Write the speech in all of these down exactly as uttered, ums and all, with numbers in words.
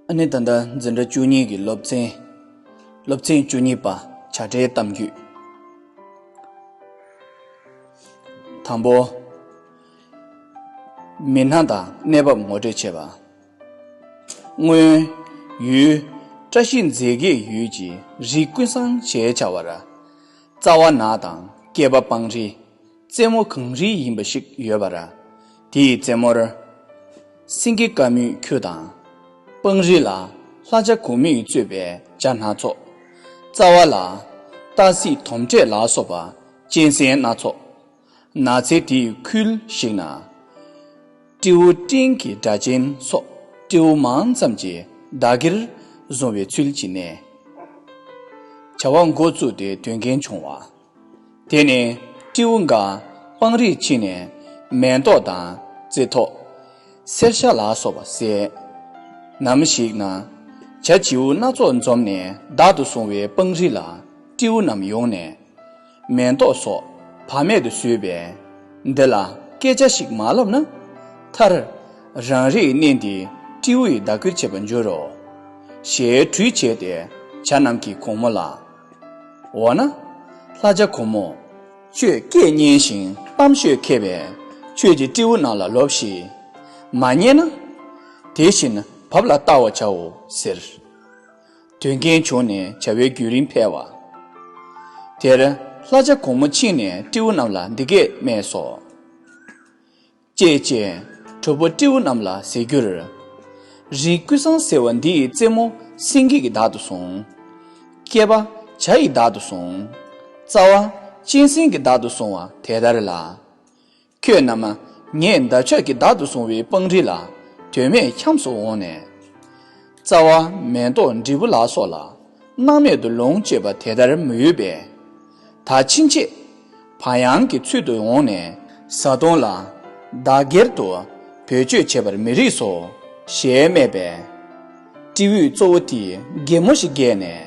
ཨ་ནི་ད་ལྟ་འཛིན་གྲྭ་བཅུ་གཉིས་ཀྱི་སློབ་ཚན། སློབ་ཚན་བཅུ་གཉིས་པ། བྱ་བྲལ་གཏམ་རྒྱུད། དང་པོ། མི་སྣ་དང་གནས་བབ་ངོ་སྤྲོད་བྱེད་པ། སྔོན། ཡུལ། བཀྲ་ཤིས་རྫས་བརྒྱད་ཡུལ་གྱི་རིགས་ཀུན་བཟང་ཞེས་བྱ་བར། རྩ་བ་ནགས་དང་སྐྱེས་པ་སྤང་རི། རྩེ་མོ་གངས་རི་ཡིན་པ་ཞིག་ཡོད་པ་ར། དེའི་རྩེ་མོར། སེང་གེ་དཀར་མོའི་ཁྱུ་དང་། སྤང་རི་ལ་ལྷ་བྱ་གོང་མོས་གཙོས་པའི་བྱ་སྣ་ཚོགས། རྩ་བ་ལ་སྟག་གཟིག་དོམ་དྲེད་ལ་སོགས་པ་གཅན་གཟན་སྣ་ཚོགས། ནགས་ཚལ་དེའི་ཁུལ་ཞིག་ན། སྤྲེའུ་སྤྲིན་གྱི་སྒྲ་ཅན་སོགས་སྤྲེའུ་མང་ཙམ་གྱིས་བདག་གིར་བཟུང་བའི་ཚུལ་གྱིས་གནས། བྱ་བ་འགོ་བཙུགས་ཏེ་དོན་རྐྱེན་བྱུང་བ། དེ་ནས་སྤྲེའུ་འགའ་སྤང་རིར་ཕྱིན་ནས་མེ་ཏོག་དང་རྩི་ཐོག་སེར་ཤ་ལ་སོགས་པ་བསལ། ནམ་ཞིག་ན་བྱ་བྱིའུ་སྣ་ཚོགས་འཛོམས་ནས་བདག་ཏུ་བཟུང་བའི་སྤང་རི་ལ་སྤྲེའུ་རྣམས་ཡོང་ནས་མེ་ཏོག་སོགས་བག་མེད་དུ་བཟོས་པས། འདི་ལ་སྐད་ཆ་ཞིག་མ་ལབ་ན། མཐར་རང་རིགས་གནས་འདི་སྤྲེའུ་ཡིས་བདག་གིར་བྱེད་པར་འགྱུར་རོ། ཞེས་དྲིས་བྱས་ཏེ་བྱ་རྣམས་ཀྱིས་གོང་མོ་ལ། འོ་ན། ལྷ་བྱ་གོང་མོ། ཁྱོད་སྐད་སྙན་ཞིང་གཏམ་ཤོད་མཁས་པས་ཁྱོད་ཀྱིས་སྤྲེའུ་རྣམས་ལ་ལོབས་ཤིག། མ་ཉན་ན། དེ་བཞིན་བབ་ལ་བལྟ་བར་བྱའོ་ཟེར། དོན་རྐྱེན་བྱུང་ནས་བྱ་བའི་བརྒྱུད་རིམ་འཕེལ་བ། དེར་ལྷ་བྱ་གོང་མོ་ཕྱིན་ནས་སྤྲེའུ་རྣམས་ལ་འདི་སྐད་སྨྲས་སོ། ཅེས་བྱས་གྲོགས་པོ་སྤྲེའུ་རྣམས་ལ་ཟེར་རྒྱུར། རིགས་ཀུན་བཟང་ཟེར་བ་འདི་ཡི་རྩེ་མོ་སེང་གེ་གིས་བདག་ཏུ་བཟུང་། སྐྱེས་པ་བྱ་ཡིས་བདག་ཏུ་བཟུང་། རྩ་བ་གཅན་གཟན་གྱིས་བདག་ཏུ་བཟུང་བ་དེ་ལྟར་ལ། ཁྱོད་རྣམས་ངས་འདབ་ཆགས་ཀྱིས་བདག་ཏུ་བཟུང་བའི་སྤང་རི་ལ་དོན་མེད་འཁྱམས་སུ་འོངས་ནས། རྩ་བ་མེ་ཏོག་འབྲས་བུ་ལ་སོགས་ལ་སྣང་མེད་དུ་ལོངས་སྤྱོད་པ་དེ་ལྟར་མི་འོས་པས། ད་ཕྱིན་ཆད་བག་ཡངས་ཀྱི་ཚུལ་དུ་འོངས་ནས་བཟའ་བཏུང་ལ་བདག་སྒེར་དུ་བེད་སྤྱོད་བྱེད་པར་མི་རིགས་སོ། ཞེས་སྨྲས་པས། སྤྲེའུས་གཙོ་བོ་དེས་གད་མོ་ཞིག་བགད་ནས།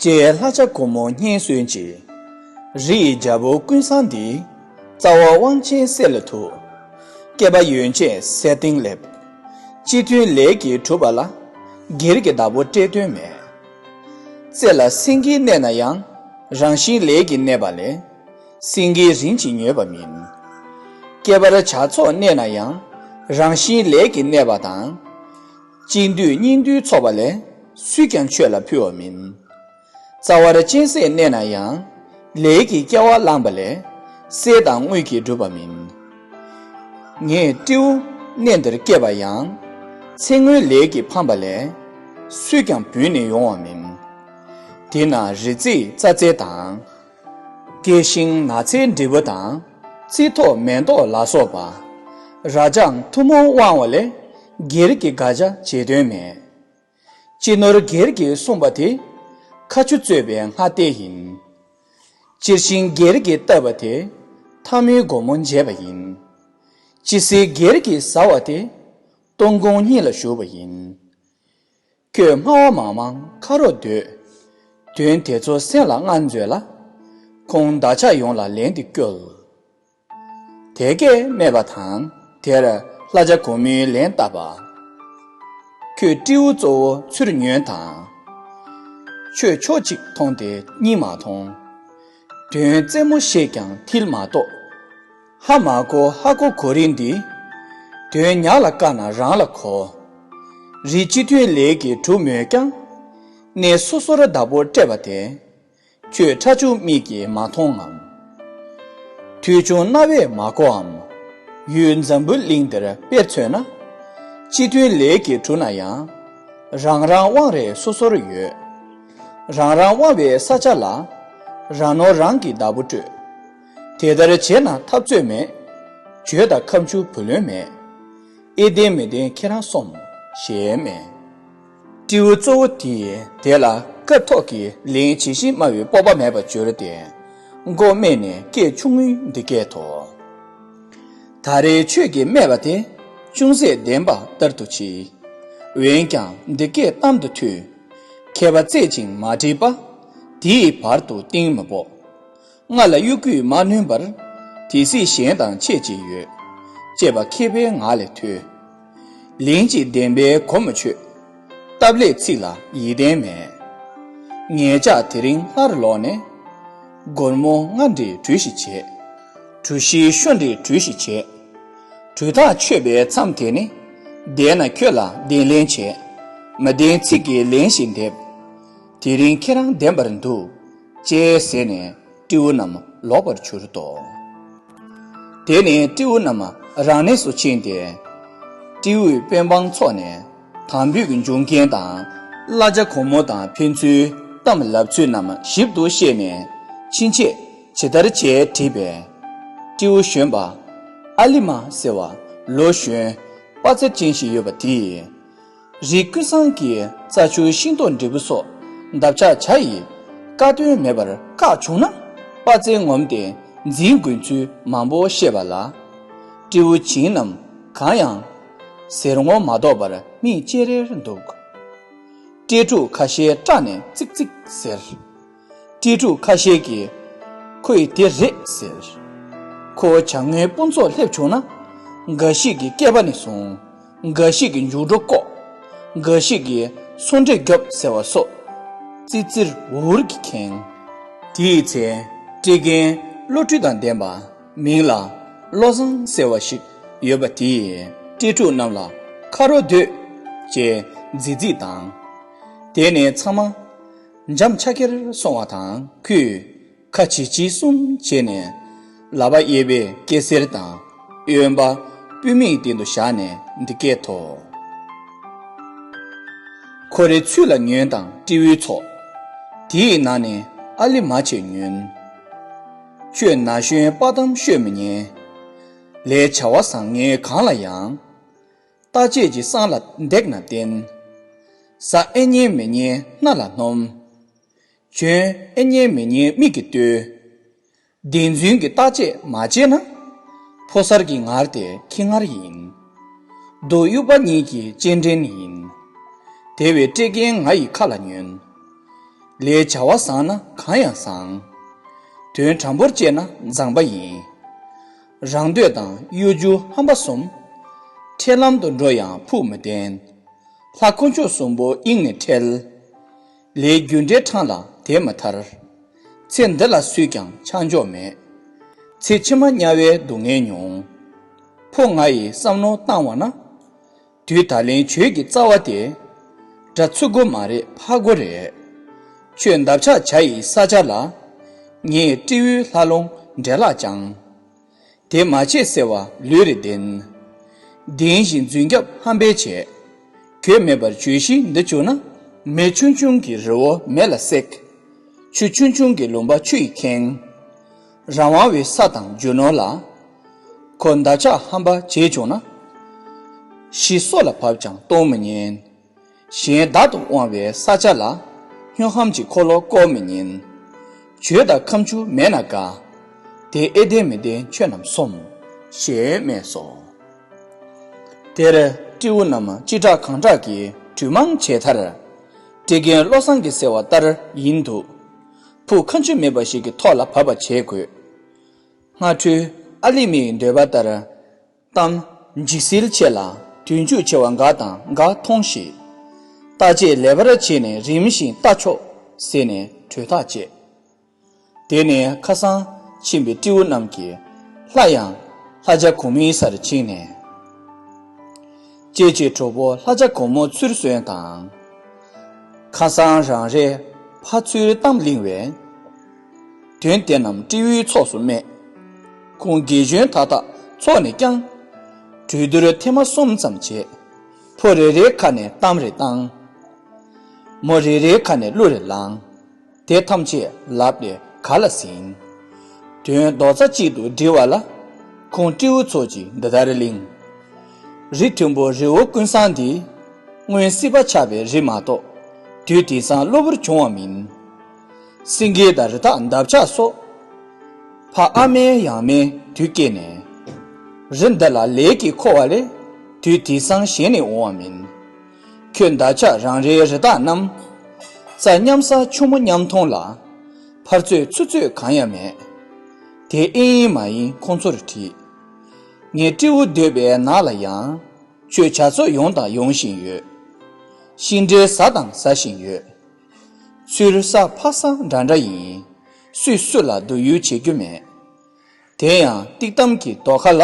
ཅེས་ལྷ་བྱ་གོང་མོ་སྙན་གསོན་ཅིང་། རི་ཡི་རྒྱལ་པོ་ཀུན་བཟང་འདིས། རྩ་བ་དབང་ཆེན་གསེར་ལ་ཐུག། སྐེད་པ་ཡོན་ཆད་གསེར་སྟེང་སླེབས། སྤྱི་མཐུན་ལས་ཀྱིས་གྲུབ་པ་ལ། སྒེར་གྱི་བདག་པོ་སྤྲད་དོན་མེད། རྩེ་ལ་སེང་གེ་གནས་ན་ཡང་། རང་བཞིན་ལས་ཀྱིས་གནས་པ་ལས། སེང་གེ་རིན་གྱིས་ཉོས་པ་མིན། སྐེད་པར་བྱ་ཚོགས་གནས་ན་ཡང་། རང་བཞིན་ལས་ཀྱིས་གནས་པ་དང་། གཅིག་འདུས་གཉིས་འདུས་ཚོགས་པ་ལས། སུས་ཀྱང་ཆོས་ལ་ཕུལ་བ་མིན། རྩ་བར་གཅན་གཟན་གནས་ན་ཡང་། ལས་ཀྱིས་སྐྱེ་བ་བླངས་པ་ལས། གསེར་དང་དངུལ་གྱིས་གྲུབ་པ་མིན། ངས་སྤྲེའུ་གནས་འདིར་སྐྱེས་པ་ཡང་། ཚེ་སྔོན་ལས་ཀྱིས་འཕངས་པ་ལས། སུས་ཀྱང་བུད་ནས་ཡོང་བ་མིན། དེ་ན་རི་རྩེའི་རྩྭ་རྩེ་དང་། སྐྱེ་ཤིང་ནགས་ཚལ་འབྲས་བུ་དང་། རྩི་ཐོག་མེ་ཏོག་ལ་སོགས་པ། ར་ལྕགས་ཐུན་མོང་དབང་བ་ལས། སྒེར་གྱི་དགག་བྱ་བྱེད་དོན་མེད། སྤྱི་ནོར་སྒེར་གྱིས་གསུངས་པ་དེ། ཁ་ཆུ་གཙོས་པའི་སྔ་ལྟས་ཡིན། སྤྱིར་ཤིང་སྒེར་གྱིས་བཏབ་པ་དེ། ཐལ་མོའི་སྒོ་མོ་འབྱེད་པ་ཡིན། སྤྱི་སྲེད་སྒེར་གྱིས་ཟ་བ་དེ། སྟོང་གོང་སྙིང་ལ་ཞུགས་པ་ཡིན། ཁྱོད་སྨྲ་བ་མང་མང་ཁ་རོག་སྡོད། དོན་དེ་ཚོ་སེམས་ལ་མངའ་མཛོད་ལ། ཁོང་བདག་ཅག་ཡོངས་ལ་ལན་འདི་སྐྱོལ། དེ་སྐད་སྨྲས་པ་དང་། དེར་ལྷ་བྱ་གོང་མོས་ལན་བཏབ་པ། ཁྱོད་སྤྲེའུ་གཙོ་བོ་ཚུར་ཉོན་དང་། ཁྱོད་ཕྱོགས་གཅིག་མཐོང་སྟེ་གཉིས་མ་མཐོང་། དོན་རྩེ་མོ་ཤེས་ཀྱང་མཐིལ་མ་རྟོགས། ཧ་མ་གོ་ཧ་གོ་གོ་རིགས་འདི། དོན་ཉག་ལ་བཀག་ན་རང་ལ་གོ། རིགས་སྤྱི་མཐུན་ལས་ཀྱིས་གྲུབ་མོད་ཀྱང་། གནས་སོ་སོར་བདག་པོ་སྤྲད་པ་དེ། ཁྱོད་ཁྲ་ཆུང་མིག་གིས་མ་མཐོང་ངམ། ཐོས་ཆུང་རྣ་བས་མ་གོའམ། ཡུལ་འཛམ་བུ་གླིང་འདིར་དཔེར་མཚོན་ན། སྤྱི་མཐུན་ལས་ཀྱིས་གྲུབ་ན་ཡང་། རང་རང་དབང་རེ་སོ་སོར་ཡོད། རང་རང་དབང་བའི་ས་ཆ་ལ། རང་ནོར་རང་གིས་བདག་པོ་སྤྲོད། དེ་ལྟར་བྱས་ན་འཐབ་རྩོད་མེད། བྱོས་དང་ཁ་མཆུ་བུ་ལོན་མེད། ཨེ་བདེན་མི་བདེན་ཁྱེད་རང་སོམས། ཞེས་སྨྲས། སྤྲེའུ་གཙོ་བོ་དེས་དེ་ལ་སྐབས་ཐོག་གི་ལན་ཇི་བཞིན་སྨྲ་བའི་སྤོབས་པ་མེད་པར་གྱུར་ཏེ། མགོ་སྨད་ནས་སྐད་ཆུང་ངུས་འདི་སྐད་དོ། ད་རེས་ཁྱོད་ཀྱིས་སྨྲས་པ་དེ། ཅུང་ཟད་བདེན་པ་ལྟར་དུ་མཆིས། འོན་ཀྱང་འདི་སྐད་གཏམ་དུ་ཐོས། མཁས་པ་རྩེད་ཅིང་མ་དྲིས་པ། དེའི་བར་དུ་གཏིང་མི་དཔོག། ང་ལ་གཡོ་སྒྱུས་མ་བསྣུན་པར། དེ་སྲིད་གཞན་དང་ཕྱད་ཅིག་ཡོད། ཅེས་པ་མཁས་པའི་ངག་ལས་ཐོས། ལན་ཅིག་བདེན་པའི་གོ་མ་ཆོད། སྟབས་ལེགས་ཚིག་ལ་ཡིད་བརྟན་མེད། ངེད་ཅག་དེ་རིང་སླར་ལོག་ནས། སྒོར་མོ་ལྔ་འདྲེས་གྲོས་ཤིག་བྱེད། གྲོས་གཞི་ཤོ་འདྲེས་གྲོས་ཤིག་བྱེད། གྲོས་ཐག་ཆོད་པའི་མཚམས་དེ་ནི། བདེན་ན་ཁྱོད་ལ་བདེན་ལན་བྱེད། མ་བདེན་ཚིག་གིས་ལན་ཞིག་འདེབས། དེ་རིང་ཁྱེད་རང་བདེན་པར་འདུག་ཅེས་ཟེར་ནས་སྤྲེའུ་རྣམས་ལོག་པར་གྱུར་ཏོ། དེ་ནས་སྤྲེའུ་རྣམས་རང་གནས་སུ་ཕྱིན་ཏེ། སྤྲེའུས་དཔོན་འབངས་ཚོགས་ནས་དམ་འབུལ་གྱི་འབྱུང་རྐྱེན་དང་། གླ་ཆ་སྒོར་མོ་དང་ཕན་ཚུན་གཏམ་ལབ་ཚུལ་རྣམས་ཞིབ་ཏུ་བཤད་ནས་ཕྱིན་ཆད་ཇི་ལྟར་བྱས་དྲིས་པས། སྤྲེའུ་གཞོན་པ་ཨ་ལི་མ་ཟེར་བ་ལོ་གཞོན་དཔའ་རྩལ་ཅན་ཞིག་ཡོད་པ་དེས། རི་ཀུན་བཟང་གི་རྩྭ་ཆུ་ཤིང་ཏོག་འབྲས་བུ་སོགས་འདབ་ཆགས་བྱ་ཡི་ཀ་དོན་མེད་པར་བཀག་བྱུང་ན། དཔའ་རྩལ་ངོམ་སྟེ་འཛིན་དགོས་ཚུལ་མང་པོ་བཤད་པ་ལ། སྤྲེའུ་བྱིངས་རྣམས་གང་ཡང་ཟེར་ངོ་མ་ལྡོག་པར་མིག་ཅེ་རེར་འདུག། སྤྲེལ་ཕྲུག་ཁ་ཤས་སྐྲག་ནས་ཙིག་ཙིག་ཟེར། སྤྲེལ་ཕྲུག་ཁ་ཤས་ཀྱིས་ཁོ་ཡི་དེ་རེད་ཟེར། ཁོ་བྱ་དངོས་དཔུང་ཚོགས་སླེབས་བྱུང་ན། འགའ་ཞིག་གིས་སྐེད་པ་ནས་བཟུང་། འགའ་ཞིག་གིས་མཇུག་སྒྲོ་བཀོག། འགའ་ཞིག་གིས་སོ་འདྲེ་རྒྱོབ་ཟེར་བ་སོགས། ཙིར་ཙིར་འུར་གྱིས་ཁེངས། དེའི་ཚེ་སྤྲེལ་རྒན་བློ་གྲོས་དང་ལྡན་པ། མིང་ལ་བློ་བཟང་ཟེར་བ་ཞིག་ཡོད་པ་དེས་སྤྲེལ་ཕྲུག་རྣམས་ལ་ཁ་རོག་སྡོད་ཅེས་རྫི་རྫི་དང་། དེ་ནས་ཚང་མ་འཇམ་ཅོག་གེར་སོང་བ་དང་། ཁོས་ཁ་བྱིལ་བྱིལ་གསུམ་བྱས་ནས་ལག་པ་གཡས་པས་སྐེ་གསེར་དང་གཡོན་པ་པུས་མོའི་སྟེང་དུ་བཞག་ནས་འདི་སྐད་དོ། ཁོ་རའི་ཚུལ་ལ་ཉོན་དང་སྤྲེའུའི་ཚོགས། དེའི་ནང་ནས་ཨ་ལི་མ་ཆེ་ཉོན། ཁྱོད་ན་གཞོན་དཔའ་གཏམ་ཤོད་མི་ཉན། ལས་བྱ་བ་བཟང་ངན་གང་ལ་ཡང་། བརྟག་དཔྱད་ཀྱི་སྲང་ལ་འདེགས་ན་བརྟན། ཟ་ཨེ་ཉན་མི་ཉན་སྣ་ལ་སྣོམ། གྱོན་ཨེ་ཉན་མི་ཉན་མིག་གིས་ལྟོས། བདེན་རྫུན་གྱི་བརྟག་དཔྱད་མ་བྱས་ན། ཕོ་གསར་གྱི་ངར་དེ་ཁྱི་ངར་ཡིན། རྡོ་དབྱུག་པ་གཉིས་ཀྱི་སྤྱན་འདྲེན་ཡིན། དེ་བས་སྤྲེལ་རྒན་ང་ཡི་ཁ་ལ་ཉོན། ལས་བྱ་བ་བཟང་ན་གང་ཡང་བཟང་། དོན་དྲང་པོར་བྱས་ན་མཛངས་པ་ཡིན། རང་འདོད་དང་གཡོ་སྒྱུ་ཧམ་པ་གསུམ། འཕྲལ་ལམ་དུ་འགྲོ་ཡང་ཕུགས་མི་བརྟན། ལྷ་དཀོན་མཆོག་གསུམ་པོ་དབྱིངས་ནས་ཁྲེལ། ལས་རྒྱུ་འབྲས་འཕྲང་ལ་དེ་མ་ཐར། ཚེ་འདི་ལ་སུས་ཀྱང་ཆ་འཇོག་མེད། ཚེ་ཕྱི་མ་དམྱལ་བའི་སྡུག་བསྔལ་མྱོང་། ཕོ་ང་ཡིས་བསམ་བློ་བཏང་བ་ན། དུས་ད་ལན་བྱོས་ཀྱི་རྩ་བ་དེ། དགྲ་ཚུར་རྒོལ་མ་རེད་ཕར་རྒོལ་རེད། ཁྱོད་འདབ་ཆགས་བྱ་ཡི་ས་ཆ་ལ། ངས་སྤྲེའུའི་ལྷ་ལུང་འདྲེ་ལག་བཅངས། དེ་མ་བྱེད་ཟེར་བ་ལུས་རེ་བདེན། བདེན་བཞིན་རྫུན་རྒྱབ་ཧམ་པའི་བྱེད། གྱོད་མེད་པར་བརྗོད་གཞི་འདི་བཅུག་ན། མེ་ཆུང་ཆུང་གི་རི་བོ་མེ་ལ་བསྲེགས། ཆུ་ཆུང་ཆུང་གི་ལུང་པ་ཆུ་ཡིས་ཁེངས། རང་དབང་བའི་ས་དང་རྒྱུ་ནོར་ལ། ཁོ་འདབ་ཆགས་ཧམ་པ་བྱེད་བྱུང་ན། གཞི་སོ་ལ་བབས་ཀྱང་གཏོང་མི་ཉན། གཞན་བདག་ཏུ་དབང་བའི་ས་ཆ་ལ། སྨྱོ་ཧམ་གྱི་འཁོར་ལོ་བསྐོར་མི་ཉན། གྱོད་དང་ཁ་མཆུ་མེད་ན་དགའ། དེ་ཨེ་བདེན་མི་བདེན་ཁྱོད་རྣམས་སོམས། ཞེས་སྨྲས་སོ། དེར་སྤྲེའུ་རྣམས་ཅི་དྲག་གང་དྲག་གིས་གྲོས་མང་བྱས་མཐར། སྤྲེལ་རྒན་བློ་བཟང་གིས་ཟེར་བ་ལྟར་ཡིན་འདུག། ཕུགས་ཁ་མཆུ་མེད་པ་ཞིག་གི་ཐོག་ལ་བབས་པ་བྱེད་དགོས། སྔ་དྲོའི་ཨ་ལི་མའི་འདོད་པ་ལྟར། གཏམ་ཇི་སྲིད་ཆེ་ལ་དོན་འཇུག་ཆེ་བ་འགའ་དང་འགའ་མཐོང་ཞིག། བརྟག་དཔྱད་ལེགས་པར་བྱས་ནས་རིམ་བཞིན་བལྟ་ཆོག་ཟེར་ནས་གྲོས་ཐག་བཅད། དེ་ནས་ཁ་སང་ཕྱིན་པའི་སྤྲེའུ་རྣམས་ཀྱིས་སླར་ཡང་ལྷ་བྱ་གོང་མའི་སར་ཕྱིན་ནས། ཅེ་ཅེ་གྲོགས་པོ་ལྷ་བྱ་གོང་མོ་ཚུར་གསོན་དང་། ཁ་སང་རང་རེ་ཕ་ཚུར་གཏམ་གླེང་བས། དོན་དེ་རྣམས་སྤྲེའུའི་ཚོགས་སུ་སྨྲས། ཁོང་དགེ་གཞོན་ཐག་ཐག་ཚོགས་ནས་ཀྱང་། གྲོས་བསྡུར་ཐེངས་མ་གསུམ་ཙམ་བྱས། ཕོ་རེ་རེའི་ཁ་ནས་གཏམ་རེ་བཏང་། མོ་རེ་རེའི་ཁ་ནས་གླུ་རེ་བླངས། དེ་ཐམས་ཅད་ལབ་ནས་ག་ལ་ཟིན། དོན་རྡོག་རྩ་གཅིག་ཏུ་སྒྲིལ་བ་ལ། ཁོང་སྤྲེའུ་ཚོགས་ཀྱིས་འདི་ལྟར་གླེང་། རི་མཐོན་པོ་རི་བོ་ཀུན་བཟང་འདི། སྔོན་སྲིད་པ་ཆགས་པའི་རི་མ་གཏོགས། དུས་དེང་སང་གློ་བུར་བྱུང་བ་མིན། སེང་གེ་དང་རི་དྭགས་འདབ་ཆགས་སོགས། ཕ་ཨ་མའི་ཡང་མའི་དུས་སྐྱེས་ནས། རི་འདི་ལ་ལས་ཀྱིས་འཁོར་བ་ལས། དུས་དེང་སང་གཞན་ནས་འོང་བ་མིན། ཁྱོད་འདབ་ཆགས་རང་རེའི་རི་དྭགས་རྣམས། རྩྭ་མཉམ་ཟ་ཆུ་མོ་མཉམ་འཐུང་ལ། ཕར་རྩོད་ཚུར་རྩོད་གང་ཡང་མེད། དེ་ཨིན་ཡིན་མ་ཡིན་ཁོང་ཚོར་དྲིས། ངས་སྤྲེའུ་སྡོད་པའི་ནགས་ལ་ཡང་། ཁྱོད་བྱ་ཚོགས་ཡོང་དང་ཡོང་བཞིན་ཡོད། ཤིང་འབྲས་ཟ་དང་ཟ་བཞིན་ཡོད། ཚུར་ས་ཕ་ས་འདྲ་འདྲ་ཡིན། སུས་སུ་ལ་སྡུག་ཡུས་བྱེད་རྒྱུ་མེད། དེ་ཡང་སྟིག་གཏམ་གྱི་རྡོ་ཁ་ལ།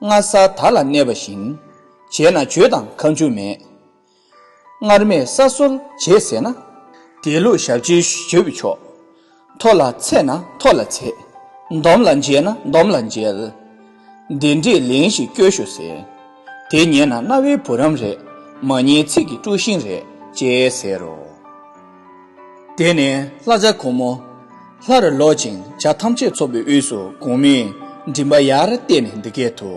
སྔ་ས་དར་ལ་གནས་པ་བཞིན། བྱས་ན་བྱོས་དང་ཁ་མཆུ་མེད། སྔར་མེད་ས་སོལ་བྱེད་ཟེར་ན། དེ་ལུགས་ཞབས་ཕྱི་ཞུ་བའི་ཆོག། མཐོ་ལ་ཚད་ན་མཐོ་ལ་ཚད། འདོམ་ལ་འཇལ་ན་འདོམ་ལ་འཇལ། འདི་འདྲས་ལན་ཞིག་སྐྱོན་ཞུ་ཟེར། དེ་ཉན་ན་རྣ་བའི་བུ་རམ་རེད། མ་ཉན་ཚིག་གི་དཀྲུག་ཤིང་རེད་ཅེས་ཟེར་རོ། དེ་ནས་ལྷ་བྱ་གུང་མོ་ལྷ་རུ་ལོག་ཅིང་བྱ་ཐམས་ཅད་ཚོགས་པའི་དབུས་སུ་གོང་མའི་མགྲིན་པ་ཡར་གཏད་ནས་འདི་སྐད་དུ།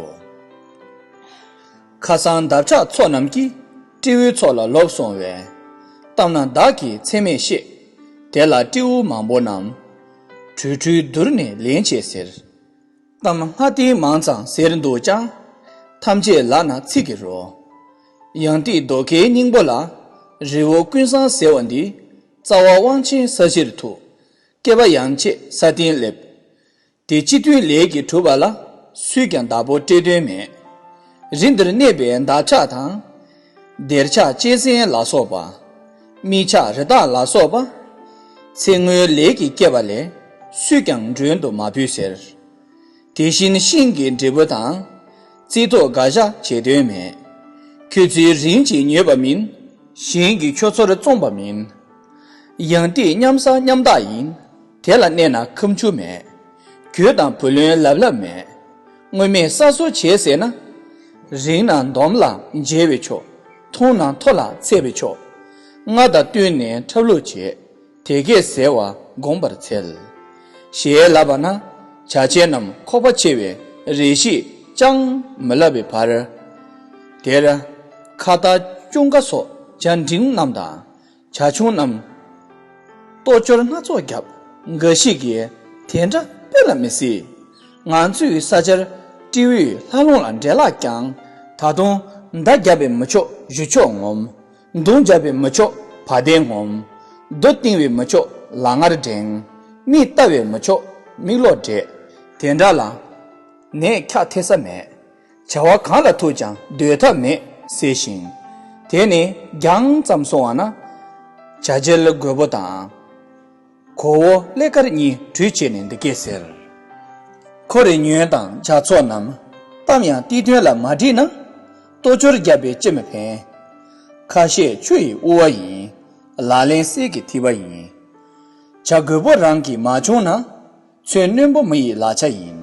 ཁ་སང་འདབ་ཆགས་ཚོགས་རྣམས་ཀྱིས་སྤྲེའུའི་ཚོགས་ལ་ལོག་སོང་བས། གཏམ་ན་བདག་གིས་ཚད་མེད་བཤད། དེ་ལ་སྤྲེའུ་མང་པོ་རྣམས། གྲོས་གྲོས་བསྡུར་ནས་ལན་བྱེད་ཟེར། གཏམ་སྔ་ལྟས་མང་ཙང་ཟེར་འདུག་ཀྱང་། ཐམས་ཅད་ལག་ན་ཚིག་གི་རོ། ཡང་ཏིག་རྡོ་ཁའི་སྙིང་པོ་ལ། རི་བོ་ཀུན་བཟང་ཟེར་བ་འདི། རྩ་བ་དབང་ཆེན་ས་གཞིར་ཐུག། སྐེད་པ་ཡང་ཆེ་ས་སྟེང་སླེབས། དེ་སྤྱི་མཐུན་ལས་ཀྱིས་གྲུབ་པ་ལ། སུས་ཀྱང་བདག་པོ་སྤྲད་དོན་མེད། རི་འདིར་གནས་པའི་འདབ་ཆགས་དང་། སྡེར་ཆགས་གཅན་གཟན་ལ་སོགས་པ། སྨིག་ཆགས་རི་དྭགས་ལ་སོགས་པ། ཚེ་སྔོན་ལས་ཀྱིས་བསྐྱེད་པ་ལས། སུས་ཀྱང་མགྲོན་དུ་མ་ཕུལ་ཟེར། དེ་བཞིན་ཤིང་གི་འབྲས་བུ་དང་། རྩི་ཏོག་འགའ་ཞག་བྱེད་དོན་མེད། ཁྱོད་ཚོས་རིན་གྱིས་ཉོས་པ་མིན། གཞན་གྱི་ཁྱོད་ཚོར་བཙོངས་པ་མིན། ཡང་ཏིག་མཉམ་ཟ་མཉམ་བདག་ཡིན། དེ་ལ་གནས་ན་ཁ་མཆུ་མེད། གྱོད་དང་བུ་ལོན་ལབ་ལབ་མེད། སྔོན་མེད་ས་སོ་བྱེད་ཟེར་ན། རིང་ན་འདོམ་ལ་འཇལ་བས་ཆོག། ཐུང་ན་མཐོ་ལ་ཚད་པས་ཆོག། སྔ་དང་བསྟུན་ནས་འཁྲབ་ལུགས་བྱེད། དེ་སྐད་ཟེར་བ་དགོངས་པར་འཚལ། ཞེས་ལབ་པ་ན། བྱ་ཆེན་རྣམས་ཁོག་པ་ཆེ་བས་རེ་ཞིག་ཅང་མི་ལབ་པའི་བར། དེར་ཁ་བཏགས་ཅུང་ཀ་སོགས་བྱ་འབྲིང་རྣམས་དང་། བྱ་ཆུང་རྣམས་ལྟོ་སྐྱོར་སྣ་ཚོགས་བརྒྱབ། འགའ་ཞིག་གིས་དེ་འདྲ་དཔེ་ལ་མི་སྲིད། ང་ཚོའི་ས་ཆར་སྤྲེའུས་ལྷ་ལུང་ལ་འདྲེ་ལག་བརྐྱངས། ད་དུང་མདའ་བརྒྱབ་པས་མི་ཆོག་གཞུ་ཆོག་ངོམ། མདུང་བརྒྱབ་པས་མི་ཆོག་བ་དན་ངོམ། རྡོ་བཏིང་བས་མི་ཆོག་ལག་ངར་འགྲེང་། མིག་ལྟ་བས་མི་ཆོག་མིག་ལོག་འགྲད། དེ་འདྲ་ལ། ནད་འཁྱག་ཐེ་ས་མེད། བྱ་བ་གང་ལ་ཐུག་ཀྱང་སྡོད་ཐབས་མེད་ཟེར་ཞིང་། དེ་ནས་རྒྱང་ཙམ་སོང་བ་ན། བྱ་རྒྱལ་རྒོད་པོ་དང་། གོ་བོ་ཀླད་དཀར་གཉིས་གྲོས་བྱས་ནས་འདི་སྐད་ཟེར། ཁོ་རེ་ཉོན་དང་བྱ་ཚོགས་རྣམས། གཏམ་ཡང་སྟེགས་དོན་ལ་མ་འགྲིག་ན། ལྟོ་སྐྱོར་བརྒྱབ་པས་ཅི་མི་ཕན། ཁ་བཤད་ཆུ་ཡི་དབུ་བ་ཡིན། ལག་ལེན་གསེར་གྱི་ཐིགས་པ་ཡིན། བྱ་རྒོད་པོ་རང་གིས་མ་བྱུང་ན། མཚོན་རྣོན་པོ་མི་ཡི་ལག་ཆ་ཡིན།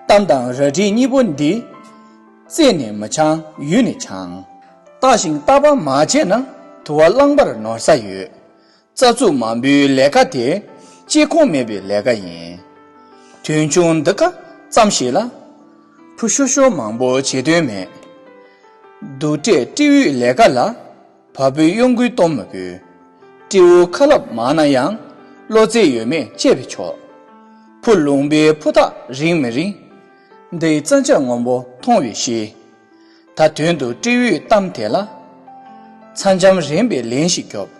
གཏམ་དང་རལ་གྲི་གཉིས་པོ་འདི། རྩེ་ནས་མི་འཆང་ཡུལ་ནས་འཆང་། བརྟགས་ཤིང་བརྟག་པ་མ་བྱས་ན། དུ་བ་རླངས་པར་ནོར་ས་ཡོད། རྩ་ཚུགས་མང་པོའི་ལས་ཀ་དེ། ལྕེ་ཁོང་མེད་པའི་ལས་ཀ་ཡིན། དོན་ཆུང་འདི་ཀ་ཙམ་ཞིག་ལ། ཕུ་ཤོ་ཤོ་མང་པོ་བྱེད་དོན་མེད། གདུག་སྤྲད་སྤྲེའུའི་ལས་ཀ་ལ། བ་སྤུའི་གཡོ་འགུལ་གཏོང་མི་དགོས། སྤྲེའུ་ཁ་ལབ་མང་ན་ཡང་། བློ་རྩེ་ཡོད་མེད་དཔྱད་པས་ཆོག། ཕུ་ལུང་པའི་ཕུ་ཐག་རིང་མི་རིང་། འདིའི་རྩ་འཇག་སྔོན་པོ་མཐོང་བས་ཤེས། ད་དོན་དུ་སྤྲེའུའི་གཏམ་དེ་ལ། ཚ་འཇམ་རན་པའི་ལན་ཞིག་རྒྱོབ།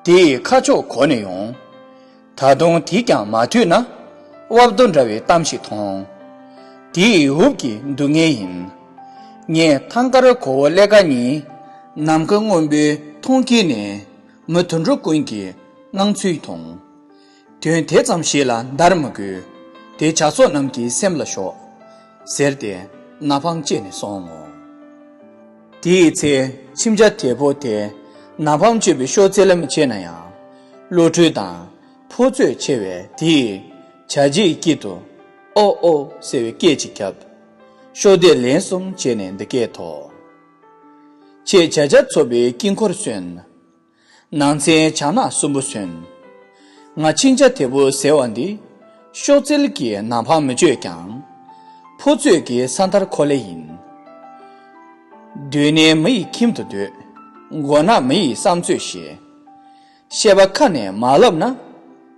དེ་ཡི་ཁ་ཕྱོགས་གོ་ནས་ཡོང་། ད་དུང་དེས་ཀྱང་མ་ཐུལ་ན། དབབ་རྡོ་འདྲ་བའི་གཏམ་ཞིག་མཐོང་། དེ་ཡི་འུབ་ཀྱིས་འདུག་ངེས་ཡིན། ངས་ཐང་དཀར་གོ་བོ་ཀླད་དཀར་གཉིས། ནམ་མཁའ་སྔོན་པོའི་མཐོངས་དཀྱིལ་ནས། མི་དུད་འགྲོ་ཀུན་གྱི་སྣང་ཚུལ་མཐོང་། དོན་དེ་ཙམ་ཞིག་ལ་འདར་མི་དགོས། དེ་བྱ་ཚོགས་རྣམས་ཀྱི་སེམས་ལ་ཞོག། ཟེར་ཏེ་ན་ཕང་བཅད་ནས་སོང་ངོ་། དེའི་ཚེ་མཆིམས་བྱ་དེ་པོ་དེ་ན་ཕང་གཅོད་པའི་གཤོག་རྩལ་ལམ་ཆེ་ན་ཡང་། བློ་གྲོས་དང་ཕོ་ཚོད་ཆེ་བས་དེས་བྱ་རྗེའི་དཀྱིལ་དུ་ཨོ་ཨོ་ཟེར་བའི་སྐད་ཅིག་བརྒྱབ། གཤོག་སྡེ་ལན་གསུམ་བྱས་ནས་འདི་སྐད་དོ། ཁྱེད་བྱ་རྒྱལ་ཚོགས་པའི་དཀྱིལ་འཁོར་སོན། ནང་ཚན་བྱ་ནག་གསུམ་པོ་སོན། ང་མཆིམས་བྱ་དེ་པོ་ཟེར་བ་འདི། གཤོག་རྩལ་གྱིས་ན་ཕང་མི་གཅོད་ཀྱང་། ཕོ་ཚོད་ཀྱིས་ས་མཐར་འཁོར་ལེ་ཡིན། སྡོད་གནས་མི་ཡི་ཁྱིམ་དུ་སྡོད། མགོ་ནག་མི་ཡི་བསམ་ཚོད་བཞེས། བཤད་པ་ཁ་ནས་མ་ལབ་ན།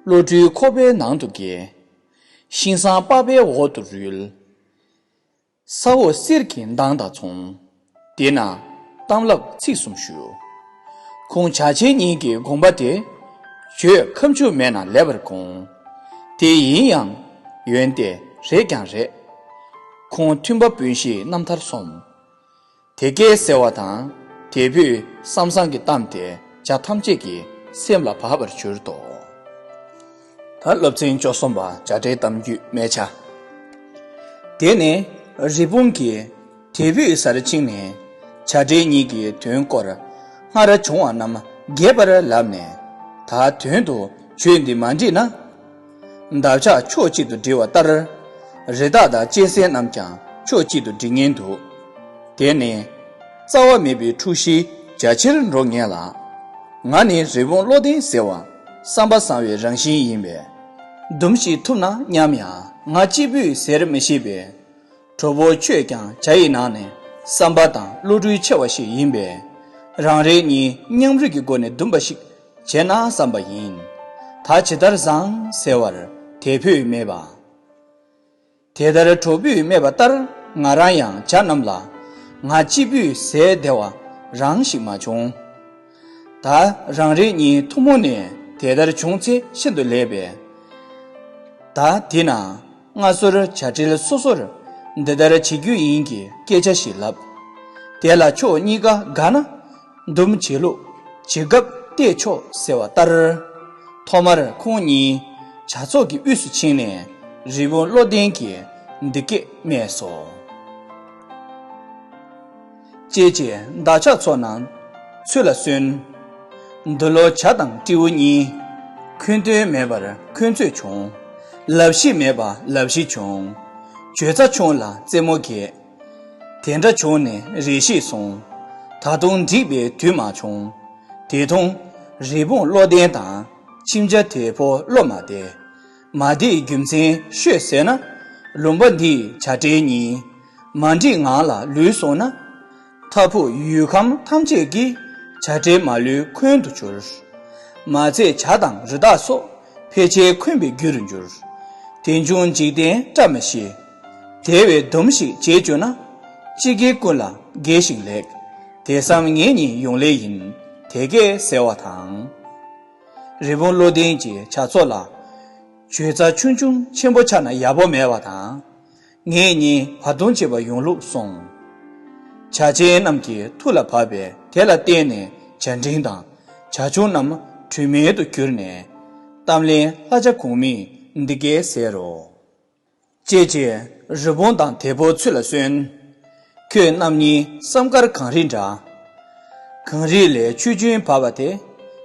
བློ་གྲོས་ཁོག་པའི་ནང་དུ་འགྱེལ། ཤིང་བཟང་པགས་པའི་འོག་ཏུ་རུལ། ས་འོག་གསེར་གྱི་མདངས་དང་མཚུངས། དེས་ན་གཏམ་ལབ་ཚིག་གསུམ་ཞུ། ཁོང་བྱ་ཆེན་གཉིས་ཀྱི་དགོངས་པ་དེ། བྱོས་ཁ་མཆུ་མེད་ན་ལེགས་པར་དགོངས། དེ་ཡིན་ཡང་ཡོན་ཏན་རེད་ཀྱང་རེད། ཁོང་མཐུན་པ་སྤུན་བཞིའི་རྣམ་ཐར་སོམས། དེ་སྐད་ཟེར་བ་དང་ དལ་བུས་བསམ་བཟང་གི་གཏམ་དེ་བྱ་ཐམས་ཅད་ཀྱི་སེམས་ལ་བབས་པར་གྱུར་ཏོ། ད་སློབ་ཚན་བཅུ་གསུམ་པ་བྱ་བྲལ་གཏམ་རྒྱུད་སྨད་ཆ། དེ་ནས་རི་བོང་གིས་དལ་བུས་སར་ཕྱིན་ནས་བྱ་བྲལ་གཉིས་ཀྱི་དོན་སྐོར་སྔར་བྱུང་བ་རྣམས་རྒྱས་པར་ལབ་ནས། ད་དོན་དུ་ཆོས་འདི་མ་འགྲིག་ན། འདབ་ཆགས་ཕྱོགས་གཅིག་ཏུ་འགྲིལ་བ་ལྟར། རི་དྭགས་དང་གཅན་གཟན་རྣམས་ཀྱང་ཕྱོགས་གཅིག་ཏུ་འགྲིལ་ངེས་འདུག། དེ་ནི་རྩ་བ་མེད་པའི་འཁྲུག་གཞིའི་རྒྱ་ཆེར་འགྲོ་ངེས་ལ། ང་ནི་རི་བོང་བློ་ལྡན་ཟེར་བ་བསམ་པ་བཟང་བའི་རང་བཞིན་ཡིན་པས། འདུམ་ཞིག་ཐུབ་ན་སྙམ་ཡང་། ང་གཅིག་པུས་ཟེར་མི་ཤེས་པས། གྲོགས་པོ་ཁྱོད་ཀྱང་བྱ་ཡི་ནང་ནས་བསམ་པ་དང་བློ་གྲོས་ཆེ་བ་ཞིག་ཡིན་པས། རང་རེ་གཉིས་མཉམ་རུབ་ཀྱི་སྒོ་ནས་འདུམ་པ་ཞིག་བྱས་ན་བསམ་པ་ཡིན། ད་ཇི་ལྟར་བཟང་ཟེར་བར་དལ་བུས་སྨྲས་པ། དེ་ལྟར་གྲོགས་པོས་སྨྲས་པ་ལྟར། ང་རང་ཡང་བྱ་རྣམས་ལ་ང་གཅིག་པུས་ཟས་བདེ་བ་རང་ཞིག་མ་བྱུང་། ད་རང་རེ་གཉིས་ཐུན་མོང་ནས་དེ་ལྟར་བྱུང་ཚེ་ཤིན་ཏུ་ལེགས་པས། ད་དེས་ན་སྔ་སོར་བྱ་བྲལ་སོ་སོར་འདི་ལྟར་བྱེད་རྒྱུ་ཡིན་གྱི་སྐད་ཆ་ཞིག་ལབ། དེ་ལ་ཕྱོགས་གཉིས་ཀ་དགའ་ན། འདུམ་བྱེད་ལུགས་ཇི་སྐབས་བལྟས་ཆོག་ཟེར་བ་ལྟར། ཐོག་མར་ཁོང་གཉིས་བྱ་ཚོགས་ཀྱི་དབུས་སུ་ཕྱིན་ནས་རི་བོང་བློ་ལྡན་གྱིས་འདི་སྐད་སྨྲས་སོ། ཀྱེ་ཀྱེ། འདབ་ཆགས་ཚོགས་རྣམས་ཚུར་ལ་གསོན། འདི་ལོ་བྱ་དང་སྤྲེའུ་གཉིས། འཁོན་དོན་མེད་པར་འཁོན་རྩོད་བྱུང་། ལབ་གཞི་མེད་པ་ལབ་གཞི་བྱུང་། བྱོལ་ཚ་བྱུང་ལ་རྩེད་མོ་རྒྱས། དེ་འདྲ་བྱུང་ནས་རེ་ཞིག་སོང་། ད་དུང་འགྲིག་པའི་དུས་མ་བྱུང་། དེ་དུང་རི་བོང་བློ་ལྡན་དང་ཁྱིམ་བྱ་དེ་ཕོ་བློ་མ་བདེ། མ་བདེའི་རྒྱུ་མཚན་ཤོད་ཟེར་ན། ལུང་པ་འདིའི་བྱ་བྲལ་གཉིས། མ་འགྲིག་ངང་ལ་ལུས་སོང་ན། མཐའ་ཕུག་ཡུལ་ཁམས་ཐམས་ཅད་ཀྱི་བྱ་བྲལ་མ་ལུས་འཁོན་དུ་གྱུར། མ་ཚད་བྱ་དང་རི་དྭགས་སོགས་ཕལ་ཆེར་འཁོན་པའི་རྒྱུ་རུ་འགྱུར། དེ་འབྱུང་འཇིག་རྟེན་བཀྲ་མི་ཤིས། དེ་བས་འདུམ་ཞིག་བྱེད་བཅུག་ན། གཅིག་གིས་ཀུན་ལ་དགེ་ཞིང་ལེགས། དེ་བསམ་ངེད་གཉིས་ཡོང་ལེ་ཡིན། དེ་སྐད་ཟེར་བ་དང་། རི་བོང་བློ་ལྡན་གྱིས་བྱ་ཚོགས་ལ། བྱོལ་ཚ་ཆུང་ཆུང་ཆེན་པོ་ཆགས་ན་ཡག་པོ་མེད་པ་དང་། ངེད་གཉིས་བར་སྟོང་བྱེད་པར་ཡོང་ལུགས་གསུངས། བྱ་ཆེན་རྣམས་ཀྱི་ཐུགས་ལ་བབས་པས་དེ་ལ་བརྟེན་ནས་བྱ་འབྲིང་དང་བྱ་ཆུང་རྣམས་གྲོས་མེད་དུ་གྱུར་ནས། གཏམ་གླེང་ལྷ་བྱ་གོང་མས་འདི་སྐད་ཟེར་རོ། ཀྱེ་ཀྱེ། རི་བོང་དང་དེ་ཕོ་ཚུར་ལ་གསོན། ཁྱོད་རྣམ་གཉིས་བསམ་དཀར་གངས་རི་འདྲ། གངས་རི་ལས་ཆུ་རྒྱུན་བབས་པ་དེ།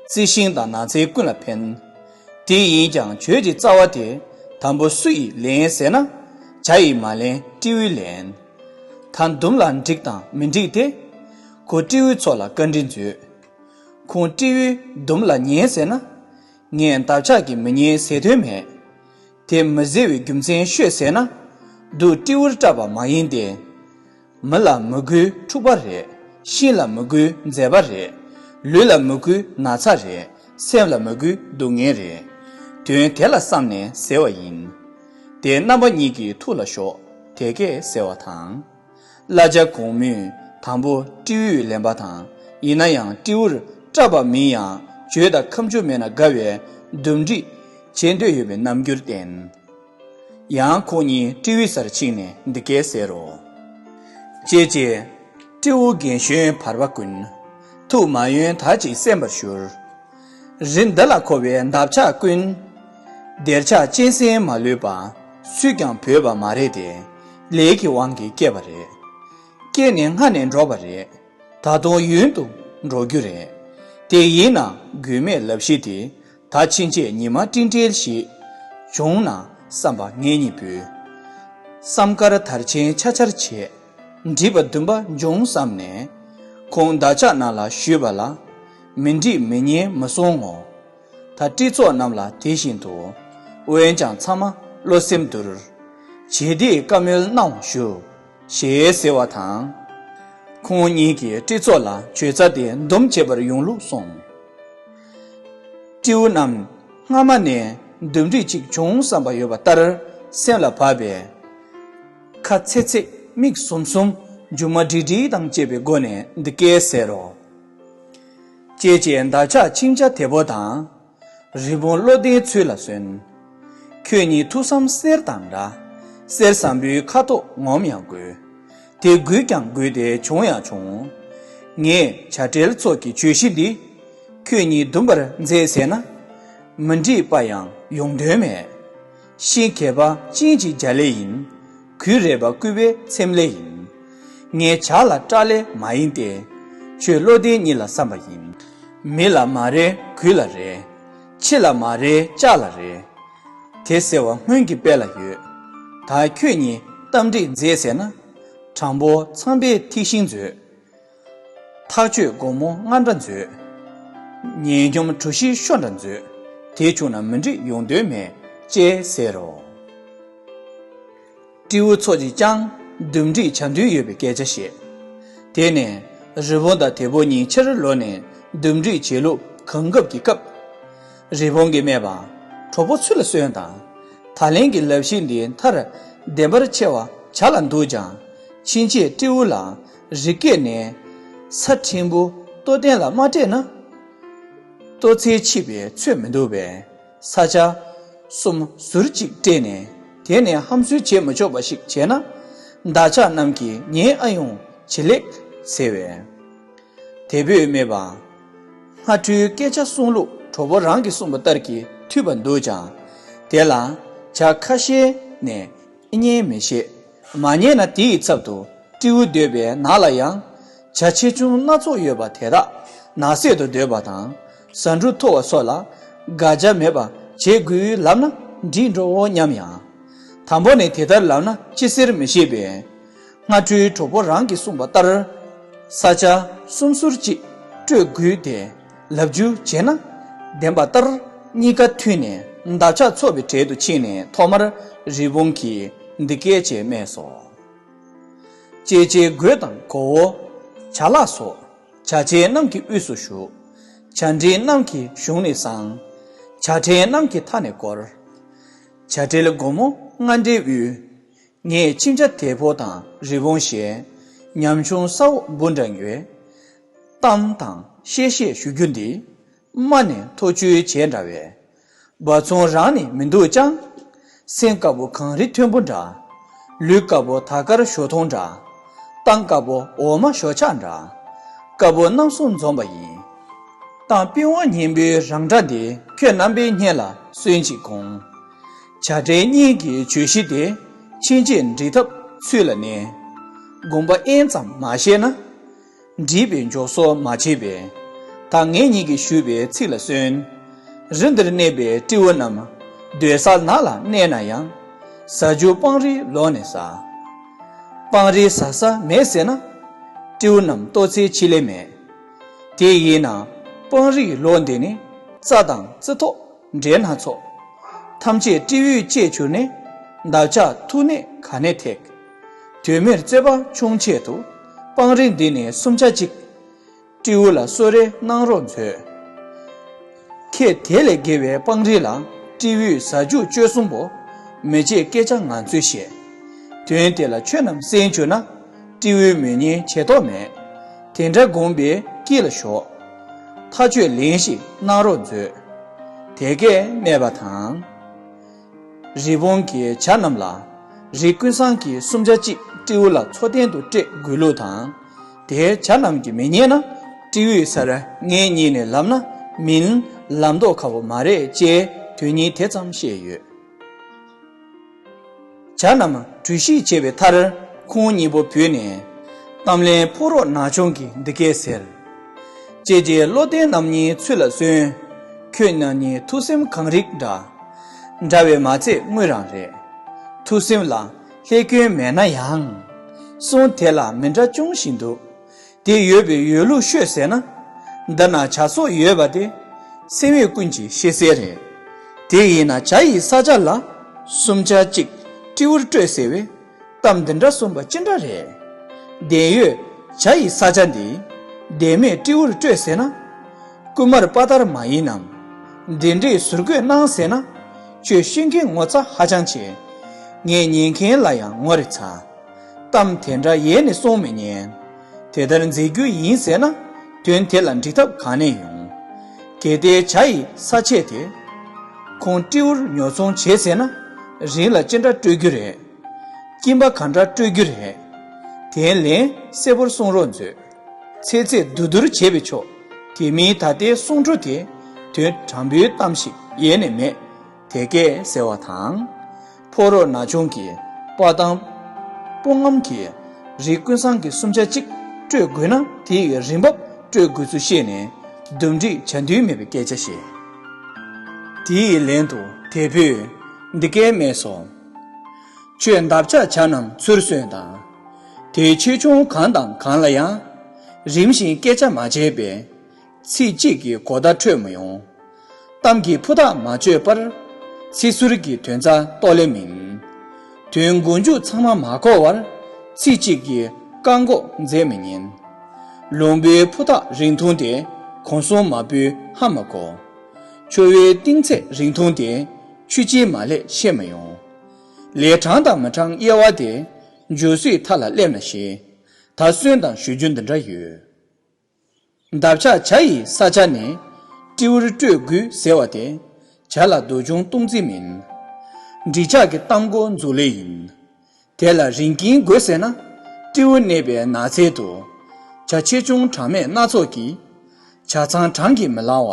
རྩི་ཤིང་དང་ནགས་ཚལ་ཀུན་ལ་ཕན། དེ་ཡིན་ཀྱང་བྱོལ་གྱི་རྩ་བ་དེ། དང་པོ་སུ་ཡིས་ལེན་ཟེར་ན། བྱ་ཡིས་མ་ལེན་སྤྲེའུས་ལེན། ད་འདུམ་ལ་འགྲིག་དང་མི་འགྲིག་དེ། ཁོ་སྤྲེའུའི་ཚོགས་ལ་བཀའ་འདྲི་མཛོད། ཁོང་སྤྲེའུས་འདུམ་ལ་ཉན་ཟེར་ན། ངས་འདབ་ཆགས་ཀྱིས་མི་ཉན་ཟེར་དོན་མེད། དེ་མི་ཟེར་བའི་རྒྱུ་མཚན་ཤོད་ཟེར་ན། སྡུག་སྤྲེའུར་སྐྲག་པ་མ་ཡིན་ཏེ། མི་ལ་མི་དགོས་འཁྲུག་པ་རེད། ཤིང་ལ་མི་དགོས་མཛེས་པ་རེད། ལུས་ལ་མི་དགོས་ན་ཚ་རེད། སེམས་ལ་མི་དགོས་སྡུག་བསྔལ་རེད། དོན་དེ་ལ་བསམ་ནས་ཟེར་བ་ཡིན། དེ་རྣམ་པ་གཉིས་ཀྱི་ཐུགས་ལ་ཞོག། དེ་སྐད་ཟེར་བ་དང་། བླ་བྱ་གོང་མོས་དང་པོ་སྤྲེའུས་ལེན་པ་དང་། ཡིན་ན་ཡང་སྤྲེའུར་སྐྲག་པ་མིན་ཡང་། བྱོལ་དང་ཁ་མཆུ་མེད་ན་དགའ་བའི་འདུམ་འགྲིག་བྱེད་འདོད་ཡོད་པའི་རྣམ་འགྱུར་བསྟན། ཡང་ཁོང་གཉིས་སྤྲེའུའི་སར་ཕྱིན་ནས་འདི་སྐད་ཟེར་རོ། ཀྱེ་ཀྱེ། སྤྲེའུ་རྒན་གཞོན་བར་པ་ཀུན། ཐུགས་མ་ཡོན་ད་ཅིག་གསན་པར་ཞུ། རི་འདི་ལ་འཁོར་བའི་འདབ་ཆགས་ཀུན། སྡེར་ཆགས་གཅན་གཟན་མ་ལུས་པ། སུས་ཀྱང་བོས་པ་མ་རེད་དེ། ལས་ཀྱི་དབང་གིས་སྐྱེས་པ་རེད། སྐྱེས་ནས་སྔ་ནས་འགྲོགས་པ་རེད། ད་དུང་ཡུན་དུ་འགྲོགས་རྒྱུ་རེད། དེ་ཡིན་ན་དགོས་མེད་ལབ་གཞི་དེ། ད་ཕྱིན་ཆད་ཉི་མ་སྤྲིན་བྲལ་ཞིག་བྱུང་ན་བསམ་པ་ངེད་གཉིས་འབུལ། བསམ་དཀར་དར་ཆེན་འཆའ་འཆར་བྱས། འགྲིག་པ་འདུན་པ་འབྱུང་བསམ་ནས། ཁོང་འདབ་ཆགས་རྣམས་ལ་ཞུས་པ་ལ། མི་འགྲིག་མི་ཉན་མི་གསུང་ངོ་། ད་སྤྲེལ་ཚོགས་རྣམས་ལ་དེ་བཞིན་དུ། འོན་ཀྱང་ཚང་མ་བློ་སེམས་བསྡུར། ཇི་བདེའི་བཀའ་མོལ་གནང་ཞུ། ཞེས་ཟེར་བ་དང་། ཁོང་གཉིས་ཀྱིས་སྤྲེལ་ཚོགས་ལ་བྱོལ་ཚ་དེ་འདུམ་བྱེད་པར་ཡོང་ལུགས་གསུངས། སྤྲེའུ་རྣམས་སྔ་མ་ནས་འདུམ་འགྲིག་ཅིག་བྱུང་བསམ་པ་ཡོད་པ་ལྟར་སེམས་ལ་བབས་པས། ཁ་ཚེག་ཚེག་མིག་ཟུམ་ཟུམ་མཇུག་མ་འགྲིག་འགྲིག་དང་བཅས་པའི་སྒོ་ནས་འདི་སྐད་ཟེར་རོ། ཀྱེ་ཀྱེ། འདབ་ཆགས་མཆིང་བྱ་དེ་ཕོ་དང་། རི་བོང་བློ་ལྡན་ཚུར་ལ་གསོན། ཁྱོད་ཉིད་ཐུགས་བསམ་གསེར་དང་འདྲ། གསེར་བཟང་པོའི་ཁ་དོག་ངོམས་ཡང་དགོས། དེ་དགོས་ཀྱང་དགོས་ཏེ་བྱུང་ཡང་བྱུང་། ངས་བྱ་བྲལ་ཚོགས་ཀྱི་བརྗོད་གཞི་འདི། ཁྱོད་ཉིད་འདུམ་པར་མཛད་ཟེར་ན། མི་འགྲིག་པ་ཡང་ཡོང་དོན་མེད། ཤིང་གད་པ་ཅན་གྱི་རྒྱ་གླེ་ཡིན། གུས་རས་པ་སྐུད་པའི་ཚེམས་ལེ་ཡིན། ངས་བྱ་ལ་སྐྲག་ལེ་མ་ཡིན་ཏེ། ཁྱོད་བློ་ལྡན་ཉིད་ལ་བསམ་པ་ཡིན། མི་ལ་མ་རེ་གུས་ལ་རེ། ཁྱི་ལ་མ་རེ་ལྕགས་ལ་རེ། དེ་ཟེར་བ་སྔོན་གྱི་དཔེ་ལ་ཡོད། ད་ཁྱོད་ཉིད་གཏམ་འགྲིག་མཛད་ཟེར་ན། དྲང་པོ་ཚངས་པའི་ཐིག་ཤིང་མཛོད། ཐག་ཆོད་སྒོར་མོ་ལྔ་འདྲ་མཛོད། ཉེ་སྙོམས་གྲུ་བཞི་ཤོ་འདྲ་མཛོད། དེ་བྱུང་ན་མི་འགྲིག་ཡོང་དོན་མེད་ཅེས་ཟེར་རོ། སྤྲེའུ་ཚོ་གཅིག་ཀྱང་འདུམ་འགྲིག་བྱ་འདུན་ཡོད་པའི་སྐད་ཆ་བཤད། དེ་ནས་རི་བོང་དང་དེ་བོ་གཉིས་ཕྱིར་ལོག་ནས་འདུམ་འགྲིག་བྱེད་ལུགས་གང་འགབ་ཀྱི་སྐབས། རི་བོང་གིས་སྨྲས་པ། གྲོགས་པོ་ཚུར་ལ་གསོན་དང་། ད་ལན་གྱི་ལབ་གཞི་འདི་མཐར་བདེན་པར་ཕྱེ་བ་བྱ་ལ་འདུག་ཀྱང་། ཕྱིན་ཆད་སྤྲེའུ་ལ་རི་སྐེད་ནས་ས་ཕྲན་བུ་ལྟོ་ལྡན་ལ་མ་སྤྲད་ན། ལྟོ་འཚོལ་ཕྱིན་པའི་ཚོད་མི་འདུག་པས། ས་ཆ་གསུམ་ཟུར་གཅིག་སྤྲད་ནས་དེ་ནས་ཧམ་ཟོས་བྱེད་མི་ཆོག་པ་ཞིག་བྱས་ན། བདག་ཅག་རྣམས་ཀྱིས་ཉེས་ཨ་ཡོང་བྱེད་ལེགས་ཟེར་བས། དེ་བོས་སྨྲས་པ། སྔ་དྲོའི་སྐད་ཆ་གསུང་ལུགས་གྲོགས་པོ་རང་གིས་གསུངས་པ་ལྟར་གྱི་མཐུས་པ་འདུག་ཀྱང་། དེ་ལ་བྱ་ཁ་ཤས་ནས་ཉན་མི་ཤེས། མ་ཉན་ན་དེ་ཡི་ཚབ་ཏུ་སྤྲེའུ་སྡོད་པའི་ནགས་ལ་ཡང་། བྱ་ཆེ་ཆུང་སྣ་ཚོགས་ཡོད་པ་དེ་དག་ནགས་གསེབ་ཏུ་སྡོད་པ་དང་། ཟ་འབྲུ་འཐུ་བ་སོགས་ལ་དགག་བྱ་མེད་པ་བྱེད་དགོས་ལབ་ན་འགྲིག་འགྲོའོ་སྙམ་ཡང་། དང་པོ་ནས་དེ་ལྟར་ལབ་ན་ཅི་ཟེར་མི་ཤེས་པས། སྔ་དྲོའི་གྲོགས་པོ་རང་གིས་གསུངས་པ་ལྟར། ས་ཆ་གསུམ་ཟུར་གཅིག་སྤྲོད་དགོས་ཏེ་ལབ་རྒྱུ་བྱས་ན། བདེན་པ་ལྟར་གཉིས་ཀ་མཐུན་ནས་འདབ་ཆགས་ཚོགས་པའི་གྲལ་དུ་ཕྱིན་ནས་ཐོག་མར་རི་བོང་གིས་འདི་སྐད་ཅེས་སྨྲས་སོ། ལྕེ་ལྕེའི་གོས་དང་གོ་བོ། བྱ་གླག་སོགས། བྱ་ཆེན་རྣམས་ཀྱི་དབུས་སུ་བཞུགས། བྱ་འབྲིང་རྣམས་ཀྱི་གཞུང་ནས་བསྲང་། བྱ་ཕྲན་རྣམས་ཀྱི་མཐའ་ནས་བསྐོར། བྱ་བྲལ་སྒོར་མོ་ལྔ་འདྲའི་དབུས། ངས་མཆིམས་བྱ་དེ་ཕོ་དང་རི་བོང་ཞེས། ཉམ་ཆུང་ས་འོག་འབུ་འདྲ་ངོས། གཏམ་དང་བཤད་བཤད་ཞུ་རྒྱུ་འདི། སྨྲ་ནས་ཐོ་ཅོའི་བྱེད་འདྲ་བས། བ་ཚོང་རང་ནི་མི་འདུག་ཀྱང་། སེང་དཀར་པོ་གངས་རི་མཐོན་པོ་འདྲ། ལུས་དཀར་པོ་དར་དཀར་ཞོ་མཐོང་འདྲ། སྟག་དཀར་པོ་འོ་མ་ཞོ་ཆག་འདྲ། དཀར་པོ་རྣམ་གསུམ་འཛོམས་པ་ཡིན། སྟག་པི་ཝང་སྙིང་པོའི་རང་སྒྲ་འདི་ཁྱོད་རྣམ་པའི་སྙན་ལ་གསོན་ཅིག་དགོངས། བྱ་བྲལ་གཉིས་ཀྱི་བརྗོད་གཞི་དེ་ཕྱིན་ཆད་འགྲིག་ཐབས་ཚུལ་ལ་གནས། དགོངས་པ་ཨེན་ཙམ་མ་བཞེས་ན། འགྲིག་པའི་འཇོག་སོགས་མ་བྱས་པས། ད་ངེད་གཉིས་ཀྱིས་ཞུས་པའི་ཚིག་ལ་གསོན། རི་འདིར་གནས་པའི་སྤྲེའུ་རྣམས་སྡོད་ས་ནགས་ལ་གནས་ན་ཡང་། ཟ་རྒྱུ་སྤང་རིའི་ལོགས་ནས་ཟ། སྤང་རིའི་ཟ་ས་མེད་ཟེར་ན། སྤྲེའུ་རྣམས་ལྟོ་འཚོལ་ཕྱིན་ལེ་མེད། དེ་ཡིན་ན་སྤང་རིའི་ལོགས་འདི་ནི་རྩྭ་དང་རྩི་ཐོག་འབྲས་སྣ་ཚོགས། ཐམས་ཅད་སྤྲེའུས་བཅད་གྱུར་ནས། འདབ་ཆགས་ཐུག་གནས་ག་ནས་ཐེག། དོན་མེད་རྩོད་པ་ཆུང་ཆེད་དུ། སྤང་རི་འདི་ནས་གསུམ་ཆ་གཅིག་སྤྲེའུ་ལ་གསོལ་རས་གནང་རོགས་མཛོད། ཁྱེད་དེ་ལས་བརྒལ་བའི་སྤང་རི་ལ། སྤྲེའུས་ཟ་རྒྱུ་བཅོས་གསུམ་པོ། མི་བྱེད་སྐད་ཆ་ང་ཚོས་བཤད། དོན་དེ་ལ་ཁྱོད་རྣམས་གསན་བཅུག་ན། སྤྲེའུའི་མི་ཉན་བྱེད་དོགས་མེད། དེ་འདྲ་དགོངས་པའི་དཀྱིལ་ལ་ཞོག་ཐག་ཆོད་ལན་ཞིག་གནང་རོགས་མཛོད། དེ་སྐད་སྨྲས་པ་དང་། རི་བོང་གིས་བྱ་རྣམས་ལ། རི་ཀུན་བཟང་གིས་གསུམ་ཆ་གཅིག་སྤྲེའུ་ལ་འཚོ་རྟེན་དུ་སྤྲད་དགོས་ལུགས་དང་། དེ་བྱ་རྣམས་ཀྱིས་མི་ཉན་ན། སྤྲེའུའི་སར་ངེད་གཉིས་ནས་ལབ་ན་མིན། ལམ་མདོག་ཁ་པོ་མ་རེད་ཅེས་དོན་སྙིང་དེ་ཙམ་བཤད་ཡོད། བྱ་རྣམས་གྲོས་གཞི་བྱས་པའི་མཐར། ཁོང་གཉིས་པོ་བུད་ནས། གཏམ་གླེང་ཕོ་རོག་ནག་ཆུང་གིས་འདི་སྐད་ཟེར། ལྕེ་ལྕེའི་བློ་ལྡན་རྣམ་གཉིས་ཚུལ་ལ་གསོན། ཁྱོད་རྣམ་གཉིས་ཐུགས་སེམས་གངས་རི་འདྲ། འདྲ་བའི་མ་ཚད་དངུལ་རང་རེད། ཐུགས་སེམས་ལ་ལྷད་སྐྱོན་མེད་ན་ཡང་། གསུང་དེ་ལ་མི་འདྲ་ཅུང་ཞིག་འདུག་དེ་ཡོད་པའི་ཡོད་ལུགས་ཤོད་ཟེར་ན། འདི་ན་བྱ་སོགས་ཡོད་པ་དེ། སེམས་ཡོད་ཀུན་གྱིས་ཤེས་གསལ་རེད། དེ་ཡིན་ན་བྱ་ཡི་ས་ཆ་ལ། གསུམ་ཆ་གཅིག་སྤྲེའུར་སྤྲོད་ཟེར་བས། གཏམ་འདི་འདྲ་གསུངས་པ་ཅི་འདྲ་རེད། བདེན་ཡོད་བྱ་ཡི་ས་ཆ་འདི། བདེན་མེད་སྤྲེའུར་སྤྲོད་ཟེར་ན། རྐུན་མར་དཔའ་དར་མ་ཡིན་ནམ། འདི་འདྲའི་ཟུར་བཀོད་གནང་ཟེར་ན། ཁྱོད་ཤེས་མཁན་ངོ་ཚ་ཧ་ཅང་ཆེ། ངས་ཉན་མཁན་ལ་ཡང་ངོ་རེ་ཚ། གཏམ་དེ་འདྲ་ཡེ་ནས་གསུང་མི་ཉན། དེ་ལྟར་མཛད་རྒྱུ་ཡིན་ཟེར་ན། དོན་དེ་ལ་འགྲིག་ཐབས་གང་ནས་ཡོང་། གལ་ཏེ་བྱ་ཡི་ས་ཆས་དེ། ཁོང་སྤྲེའུར་ཉོ་ཚོང་བྱེད་ཟེར་ན། རིན་ལ་ཅི་འདྲ་སྤྲོད་རྒྱུ་རེད། སྐྱིན་པ་ག་འདྲ་སྤྲོད་རྒྱུ་རེད། དེའི་ལན་གསལ་པོར་གསུང་རོགས་མཛོད། ཚེ་ཚད་བསྡུ་བསྡུར་བྱས་པས་ཆོག་དེ་མིན་ད་ལྟའི་གསུང་འཕྲོ་དེ་དོན་དྲང་པོའི་གཏམ་ཞིག་ཡེ་ནས་མེད། དེ་སྐད་ཟེར་བ་དང་། ཕོ་རོག་ན་ཆུང་གིས་དཔའ་གཏམ་སྤུ་ངམ་གྱིས་རིགས་ཀུན་བཟང་གི་སུམ་ཆ་གཅིག་སྤྲོད་དགོས་ན་དེ་ཡི་རིན་འབབ་སྤྲོད་དགོས་ཚུལ་བཤད་ནས་འདུམ་འགྲིག་བྱ་འདུན་མེད་པའི་སྐད་ཆ་བཤད། དེ་ཡི་ལན་དུ་དེ་ཕོས་འདི་སྐད་སྨྲས་སོ། ཁྱོད་འདབ་ཆགས་བྱ་རྣམས་ཚུར་གསོན་དང་། དེའི་ཆེ་ཆུང་གང་དང་གང་ལ་ཡང་། རིམ་བཞིན་སྐད་ཆ་མ་བྱས་པས། ཚིག་གཅིག་གིས་གོ་བརྡ་འཕྲོད་མི་ཡོང་། གཏམ་གྱི་ཕུ་ཐག་མ་ཆོད་པར། ཚིག་ཟུར་གྱི་དོན་རྩ་རྟོགས་ལེ་མིན། དོན་མགོ་མཇུག་ཚང་མ་མ་གོ་བར། ཚིག་གཅིག་གིས་བཀག་འགོག་མཛད་མི་ཉན། ལུང་པའི་ཕུ་ཐག་རིང་ཐུང་དེ་གོང་གསུམ་མ་བུས་ཧ་མ་གོ། ཆུ་བོའི་གཏིང་ཚད་རིང་ཐུང་དེ་ཆུ་སྐྱེས་མ་ལས་ཤེས་མི་ཡོང་། ལས་དྲང་དང་མི་དྲང་དབྱེ་བ་དེ་འཇུག་སྲིད་མཐའ་ལ་སླེབས་ན་ཞེས། ད་གསོན་དང་ཞུ་རྒྱུ་འདི་འདྲ་ཡོད། འདབ་ཆགས་བྱ་ཡི་ས་ཆ་ནས་སྤྲེའུར་སྤྲོད་དགོས་ཟེར་བ་དེ་བྱ་ལ་སྡུག་སྦྱོང་གཏོང་རྩིས་མིན། འབྲི་ཆགས་ཀྱི་གཏམ་མགོ་འཛུགས་ལེ་ཡིན། དེ་ལ་རིན་གྱིན་དགོས་ཟེར་ན། སྤྲེའུ་གནས་པའི་ནགས་ཚལ་དུ། བྱ་ཆེ་ཆུང་གྲངས་མེད་སྣ་ཚོགས་ཀྱིས། བྱ་ཚང་གྲངས་ཀྱིས་མི་ལང་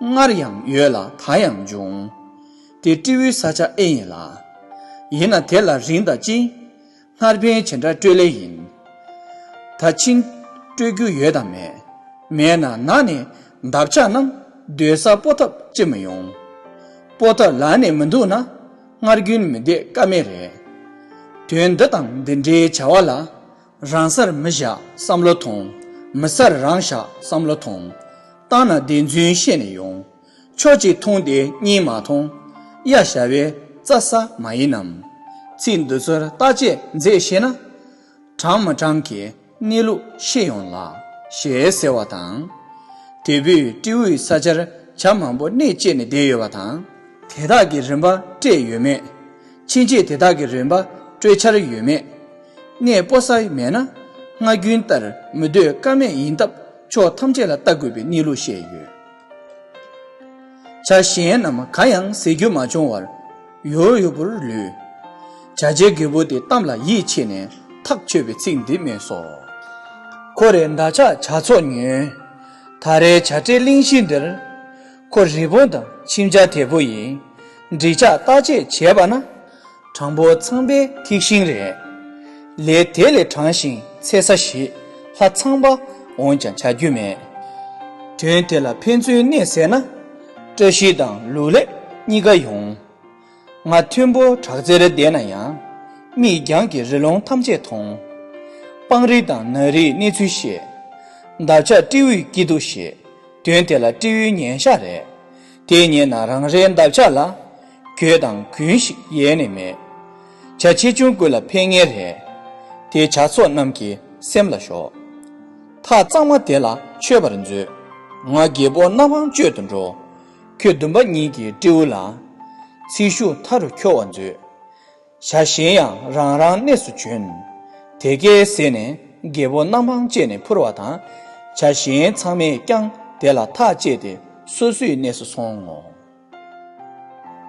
བ། སྔར་ཡང་ཡོད་ལ་ད་ཡང་འབྱུང་། དེ་སྤྲེའུའི་ས་ཆ་ཨེ་ཡིན་ལ། ཡིན་ན་དེ་ལ་རིན་དང་ལྕི། སྔར་ཕན་ཇི་འདྲ་སྤྲོད་ལེ་ཡིན། ད་ཕྱིན་སྤྲོད་རྒྱུ་ཡོད་དམ་མེད། མེད་ན་ནགས་ནས་འདབ་ཆགས་རྣམས་སྡོད་ས་སྤོ་ཐབས་ཅི་མི་ཡོང་། སྤོ་ཐབས་ལ་ནས་མི་འདུག་ན། སྔར་རྒྱུན་མི་བསྡད་ཀ་མེད་རེད། དོན་འདི་དང་འདི་འདྲའི་བྱ་བ་ལ། རང་སར་མི་བཞག་བསམ་བློ་ཐོངས། མི་སར་རང་བཞག་བསམ་བློ་ཐོངས། བཏང་ན་བདེན་རྫུན་ཤེས་ནས་ཡོང་། ཕྱོགས་གཅིག་མཐོང་སྟེ་གཉིས་མ་མཐོང་། གཡའ་བྱ་བའི་རྩྭ་ས་མ་ཡིན་ནམ། ཚིག་འདི་ཚོར་བརྟག་དཔྱད་མཛད་ཤེས་ན། དྲང་མི་དྲང་གི་གནས་ལུགས་ཤེས་ཡོང་ལ། ཞེས་ཟེར་བ་དང་། དེ་བོས་སྤྲེའུ་ཡི་ས་ཆར་བྱ་མང་པོ་གནས་བཅས་ནས་བསྡད་ཡོད་པ་དང་། དེ་དག་གི་རིམ་པ་སྤྲད་ཡོད་མེད། ཕྱིན་ཆད་དེ་དག་གི་རིམ་པ་སྤྲོད་འཆར་ཡོད་མེད། གནས་སྤོ་ས་མེད་ན། སྔ་རྒྱུན་ལྟར་མི་སྡོད་ཀ་མེད་ཡིན་སྟབས་ཕྱོགས་ཐམས་ཅད་ལ་ལྟ་དགོས་པའི་གནས་ལུགས་བཤད་ཡོད། བྱ་གཞན་རྣམས་གང་ཡང་ཟེར་རྒྱུ་མ་བྱུང་བར་ཡོར་ཡོར་པོར་ལུས། བྱ་རྗེ་རྒོད་པོ་དེ་གཏམ་ལ་ཡིད་ཆེས་ནས་ཐག་ཆོད་པའི་ཚིག་འདི་སྨྲས་སོ། ཁོ་རེ་འདབ་ཆགས་བྱ་ཚོགས་ཉོན། ད་རེས་བྱ་སྤྲེལ་གླིང་བཞི་འདིར། ཁོ་རི་བོང་དང་ཁྱིམ་བྱ་དེ་པོ་ཡིན། འབྲི་ཆགས་བརྟག་དཔྱད་བྱས་པ་ན། དྲང་པོ་ཚངས་པའི་ཐིག་ཤིང་རེད། ལས་དེ་ལས་དྲང་ཞིང་འཚེ་ས་ཞིག་ལྷ་ཚངས་པ་འོང་ཀྱང་བྱ་རྒྱུ་མེད། དོན་དེ་ལ་ཕན་ཚུན་གནས་ཟེར་ན། བཀྲ་ཤིས་དང་ལུག་ལེགས་གཉིས་ཀ་ཡོང་། ང་མཐོན་པོ་བྲག་རྩེར་བསྡད་ན་ཡང་། མིག་རྒྱང་གི་རི་ལུང་ཐམས་ཅད་མཐོང་། སྤང་རི་དང་ནགས་རིའི་གནས་ཚུལ་ཤེས། འདབ་ཆགས་སྤྲེའུའི་སྐྱིད་སྡུག་ཤེས། དོན་དེ་ལ་སྤྲེའུའི་ཉན་ཤག་རེད། དེ་ཉན་ན་རང་རེའི་འདབ་ཆགས་ལ། གྱོད་དང་གུན་ཞིག་ཡལ་ནས་མེད། བྱ་ཆེ་ཆུང་ཀུན་ལ་ཕན་ངེས་རེད། དེ་བྱ་ཚོགས་རྣམས་ཀྱི་སེམས་ལ་ཞོག་ཐག་གཙང་མ་དེ་ལ་ཆོད་པར་མཛོད། ང་རྒྱལ་པོ་གནམ་འཕང་གཅོད་དུ་འགྲོ། ཁྱོད་འདུམ་པ་གཉིས་ཀྱིས་སྤྲེའུ་ལ། ཚེ་ཤུགས་མཐའ་རུ་འཁྱོལ་བར་མཛོད། བྱ་གཞན་ཡང་རང་རང་གནས་སུ་བྱོན། དེ་སྐད་ཟེར་ནས་རྒྱལ་པོ་གནམ་འཕང་བཅད་ནས་འཕུར་བ་དང་། བྱ་གཞན་ཚང་མས་ཀྱང་དེ་ལ་ཐག་བཅད་དེ་སོ་སོའི་གནས་སུ་སོང་ངོ་།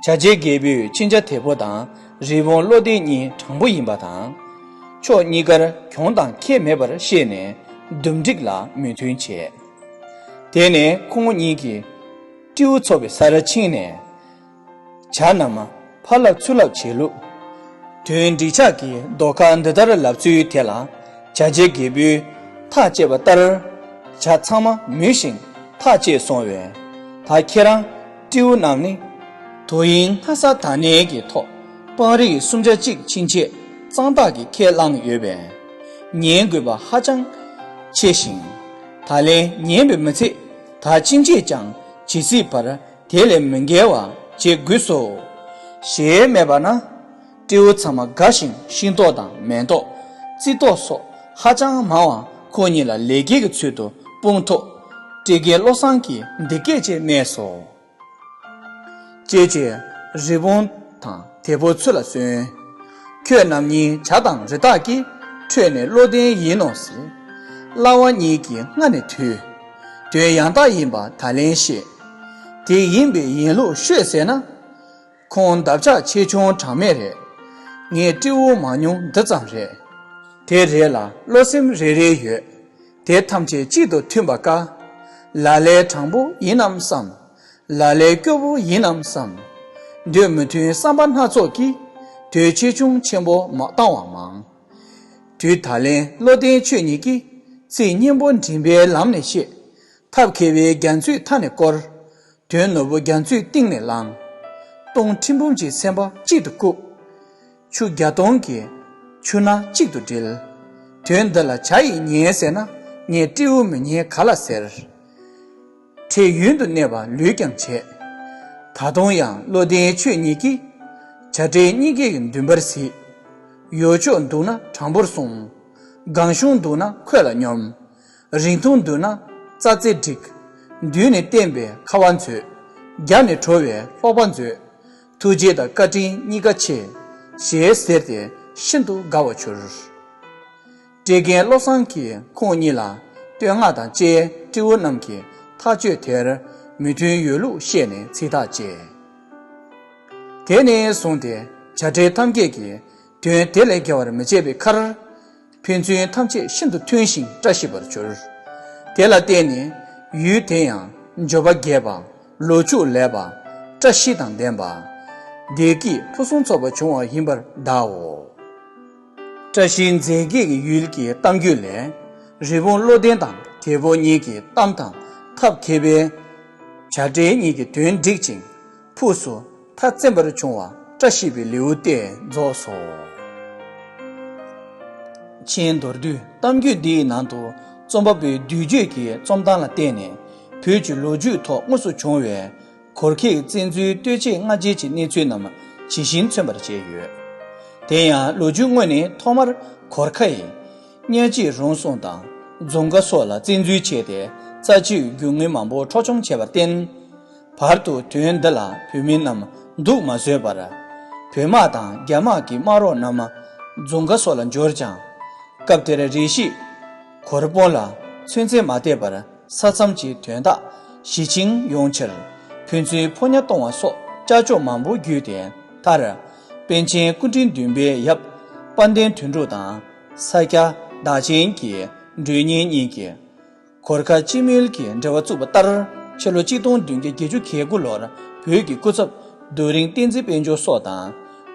བྱ་རྗེ་རྒྱལ་པོས་མཆིན་བྱ་དེ་པོ་དང་རི་བོང་བློ་ལྡན་གཉིས་དྲང་པོ་ཡིན་པ་དང་། ཕྱོགས་གཉིས་ཀར་གྱོང་དང་ཁེ་མེད་པར་ཤེས་ནས་འདུམ་འགྲིག་ལ་མོས་མཐུན་བྱས། དེ་ནས་ཁོང་གཉིས་ཀྱིས་སྤྲེའུ་འཚོ་བའི་སར་ཕྱིན་ནས། བྱ་རྣམས་ཕ་ལབ་ཚུར་ལབ་བྱེད་ལུགས། དོན་འབྲི་ཆགས་ཀྱིས་ཟློས་གར་འདི་ལྟར་ལབ་ཚུལ་དེ་ལ་བྱ་རྗེ་རྒྱལ་པོས་ཐག་བཅད་པ་ལྟར། བྱ་ཚང་མ་མོས་ཤིང་ཐག་བཅད་སོང་བས། ད་ཁྱེད་རང་སྤྲེའུ་རྣམས་ནི། དོ་དབྱིངས་སྔ་ས་ད་ནས་ཀྱི་ཐོག་སྤང་རིས་སུམ་ཆ་གཅིག་ཕྱིན་ཆད་གཙང་ཐག་གིས་ཁས་བླངས་ཡོད་པས། ཉན་དགོས་པ་ཧ་ཅང་ཆེ་ཞིང་། ད་ལན་ཉན་པའི་མི་ཚད་ད་ཕྱིན་ཆད་ཀྱང་ཇི་སྲིད་བར་དེ་ལས་མི་འགལ་བ་བྱེད་དགོས་སོ། ཞེས་སྨྲས་པ་ན། སྤྲེའུ་ཚང་མ་དགའ་ཞིང་ཤིང་ཏོག་དང་མེ་ཏོག་རྩི་ཏོག་སོགས་ཧ་ཅང་མང་བ་ཁོ་གཉིས་ལ་ལེགས་སྐྱེས་ཀྱི་ཚུལ་དུ་སྤུངས་ཐོག་སྤྲེལ་རྒན་བློ་བཟང་གིས་འདི་སྐད་ཅེས་སྨྲས་སོ། ཅེས་བྱས། རི་བོང་དང་དེ་པོ་ཚུར་ལ་གསོན། ཁྱོད་རྣམ་གཉིས་བྱ་དང་རི་དྭགས་ཀྱི་ཁྲོད་ནས་བློ་ལྡན་ཡིན་ནོ་ཟེར། གླ་བ་གཉིས་ཀྱིས་སྔ་ནས་ཐོས། དོན་ཡང་དག་ཡིན་པ་ད་ལན་ཤེས། དེ་ཡིན་པས་ཡིན་ལུགས་ཤོད་ཟེར་ན། ཁོང་འདབ་ཆགས་ཆེ་ཆུང་གྲངས་མེད་རེད། ངའི་སྤྲེའུ་མང་ཉུང་འདི་ཙམ་རེད། དེ་རེ་ལ་བློ་སེམས་རེ་རེ་ཡོད། དེ་ཐམས་ཅད་གཅིག་ཏུ་མཐུན་པ་དཀའ། ལ་ལས་དྲང་པོ་ཡིན་ནམ་བསམ། ལ་ལས་སྐྱོ་བོ་ཡིན་ནམ་བསམ། འདོད་མི་མཐུན་བསམ་པ་སྣ་ཚོགས་ཀྱིས། དོན་ཆེ་ཆུང་ཆེན་པོ་མ་བཏང་བ་མང་། དུས་ད་ལན་བློ་ལྡན་ཆོས་ཉིད་ཀྱིས། ཚིག་སྙན་པོ་མགྲིན་པའི་ལམ་ནས་བཤད། ཐབས་མཁས་པའི་རྒྱ་མཚོས་མཐའ་ནས་བསྐོར། དོན་ནོར་བུ་རྒྱ་མཚོས་གཏིང་ནས་བླངས། སྟོང་ཁྲི་འབུམ་གྱི་སེམས་པ་གཅིག་ཏུ་བཀུག་ཆུ་བརྒྱ་སྟོང་གི་ཆུ་སྣ་གཅིག་ཏུ་སྒྲིལ། དོན་འདི་ལ་བྱ་ཡིས་ཉན་ཟེར་ན། ངས་སྤྲེའུ་མི་ཉན་ག་ལ་ཟེར། ཁྲེལ་ཡུན་དུ་གནས་པ་ལུས་ཀྱང་བྱེད། ད་དུང་ཡང་བློ་ལྡན་ཆོས་ཉིད་ཀྱིས། བྱ་བྲལ་གཉིས་ཀའི་འདུན་པར་གཟིགས། ཡོ་ཆོག་འདུག་ན་དྲང་པོར་གསུངས། སྒང་གཤོང་འདུག་ན་ཁོད་ལ་སྙོམས། རིང་ཐུང་འདུག་ན་རྩ་རྩེ་བསྒྲིགས། མདུན་ནས་བསྟན་པའི་ཁ་བ་མཛོད། རྒྱབ་ནས་བྲོ་བའི་ལྷོག་པ་མཛོད། ཐུགས་རྗེ་དང་བཀའ་དྲིན་གཉིས་ཀ་ཆེ། ཞེས་ཟེར་ཏེ་ཤིན་ཏུ་དགའ་བར་གྱུར། བཀྲས་རྒན་བློ་བཟང་གིས་ཁོང་གཉིས་ལ་བསྟོད་བསྔགས་དང་བཅས་སྤྲེའུ་རྣམས་ཀྱི་ཐག་གཅོད་དེར་མོས་མཐུན་ཡོད་ལུགས་བཤད་ནས་ཚིག་ཐག་བཅད། དེ་ནས་བཟུང་སྟེ་བྱ་བྲལ་ཐབས་མཁས་ཀྱིས་དོན་དེ་ལས་འགལ་བར་མི་བྱེད་པའི་ཁར། ཕན་ཚུན་ཐམས་ཅད་ཤིན་ཏུ་མཐུན་ཞིང་བཀྲ་ཤིས་པར་གྱུར། དེ་ལ་བརྟེན་ནས་ཡུལ་དེ་ཡང་འབྱོར་པ་རྒྱས་པ། ལོ་ཕྱུགས་ལེགས་པ། བཀྲ་ཤིས་དང་ལྡན་པ། བདེ་སྐྱིད་ཕུན་སུམ་ཚོགས་པ་བྱུང་བ་ཡིན་པར་གདའོ། བཀྲ་ཤིས་མཛེས་སྐྱིད་ཀྱི་ཡུལ་གྱི་གཏམ་རྒྱུད་ལས། རི་བོང་བློ་ལྡན་དང་རྒྱལ་པོ་གཉིས་ཀྱི་གཏམ་དང་ཐབས་མཁས་པས། བྱ་བྲལ་གཉིས་ཀྱི་དོན་འགྲིག་ཅིང་། ཕུགས་སུ་མཐའ་བཙན་པར་བྱུང་བ་བཀྲ་ཤིས་པའི་ལེའུ་སྟེ་རྫོགས་སོ། མཆན། མདོར་བསྡུས། གཏམ་རྒྱུད་འདིའི་ནང་དུ་རྩོམ་པ་པོའི་བསྡུས་བརྗོད་ཀྱི་རྩོམ་སྟངས་ལ་བརྟེན་ནས་བོད་ཀྱི་ལོ་རྒྱུས་ཐོག་དངོས་སུ་བྱུང་བའི་གོར་ཁའི་བཙན་འཛུལ་ལྟོས་བཅས་སྔ་རྗེས་ཀྱི་གནས་ཚུལ་རྣམས་ཇི་བཞིན་མཚོན་པར་བྱས་ཡོད། དེ་ཡང་ལོ་རྒྱུས་དངོས་ནི་ཐོག་མར་གོར་ཁ་ཡི་གཉའ་སྐྱིད་རོང་ཟོང་དང་རྫོང་དགའ་སོགས་ལ་བཙན་འཛུལ་བྱས་ཏེ་རྩ་ཆེའི་རྒྱུ་དངོས་མང་པོ་འཕྲོག་བཅོམ་བྱས་པར་བརྟེན། བར་དུ་དོན་འདི་ལ་བོད་མི་རྣམས་འདུག་མ་བཟོད་པར། བོད་དམག་དང་རྒྱ་དམག་གི་དམག་རོགས་རྣམས་རྫོང་དགའ་སོགས་ལ་འབྱོར་ཀྱང་། སྐབས་དེར་རེ་ཞིག་གོར་སྤོང་ལ་ཚོད་འཛིན་མ་ཐེབས་པར་ས་མཚམས་ཀྱི་དོན་དག་ཞི་ཆིང་ཡོང་ཕྱིར། ཕན་ཚུན་ཕོ་ཉ་གཏོང་བ་སོགས་ཅ་ཅོ་མང་པོ་བརྒྱུད་དེ་མཐར། པཎ་ཆེན་སྐུ་ཕྲེང་བདུན་པའི་ཡབ་དཔལ་ལྡན་དོན་གྲུབ་དང་། ས་སྐྱ་བདག་ཆེན་གྱི་མགྲོན་གཉེར་གཉིས་ཀྱིས། གོར་ཁ་སྤྱི་མོལ་གྱི་འབྲེལ་བ་བཙུགས་པ་ལྟར། ཕྱི་ལོ་གཅིག་སྟོང་བདུན་བརྒྱ་བརྒྱད་ཅུ་གྱ་དགུ་ལོར་བོད་ཀྱི་སྐུ་ཚབ་རྡོ་རིང་བསྟན་འཛིན་དཔལ་འབྱོར་སོགས་དང་།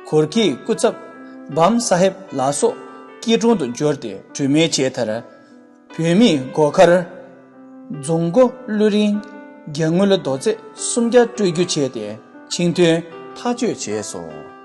གོར་ཁའི་སྐུ་ཚབ་བམ་ས་ཧེབ་ལ་སོགས་སྐྱིད་གྲོང་དུ་འབྱོར་ཏེ་གྲོས་མོལ་བྱས་མཐར། བོད་མིས་སྒོ་ཁར་རྫོང་སྒོ་བླུ་རིང་རྒྱ་དངུལ་རྡོ་རྩེག་སུམ་བརྒྱ་སྤྲོད་རྒྱུ་བྱས་ཏེ་ཆིངས་དོན་ཐག་གཅོད་བྱས་སོ།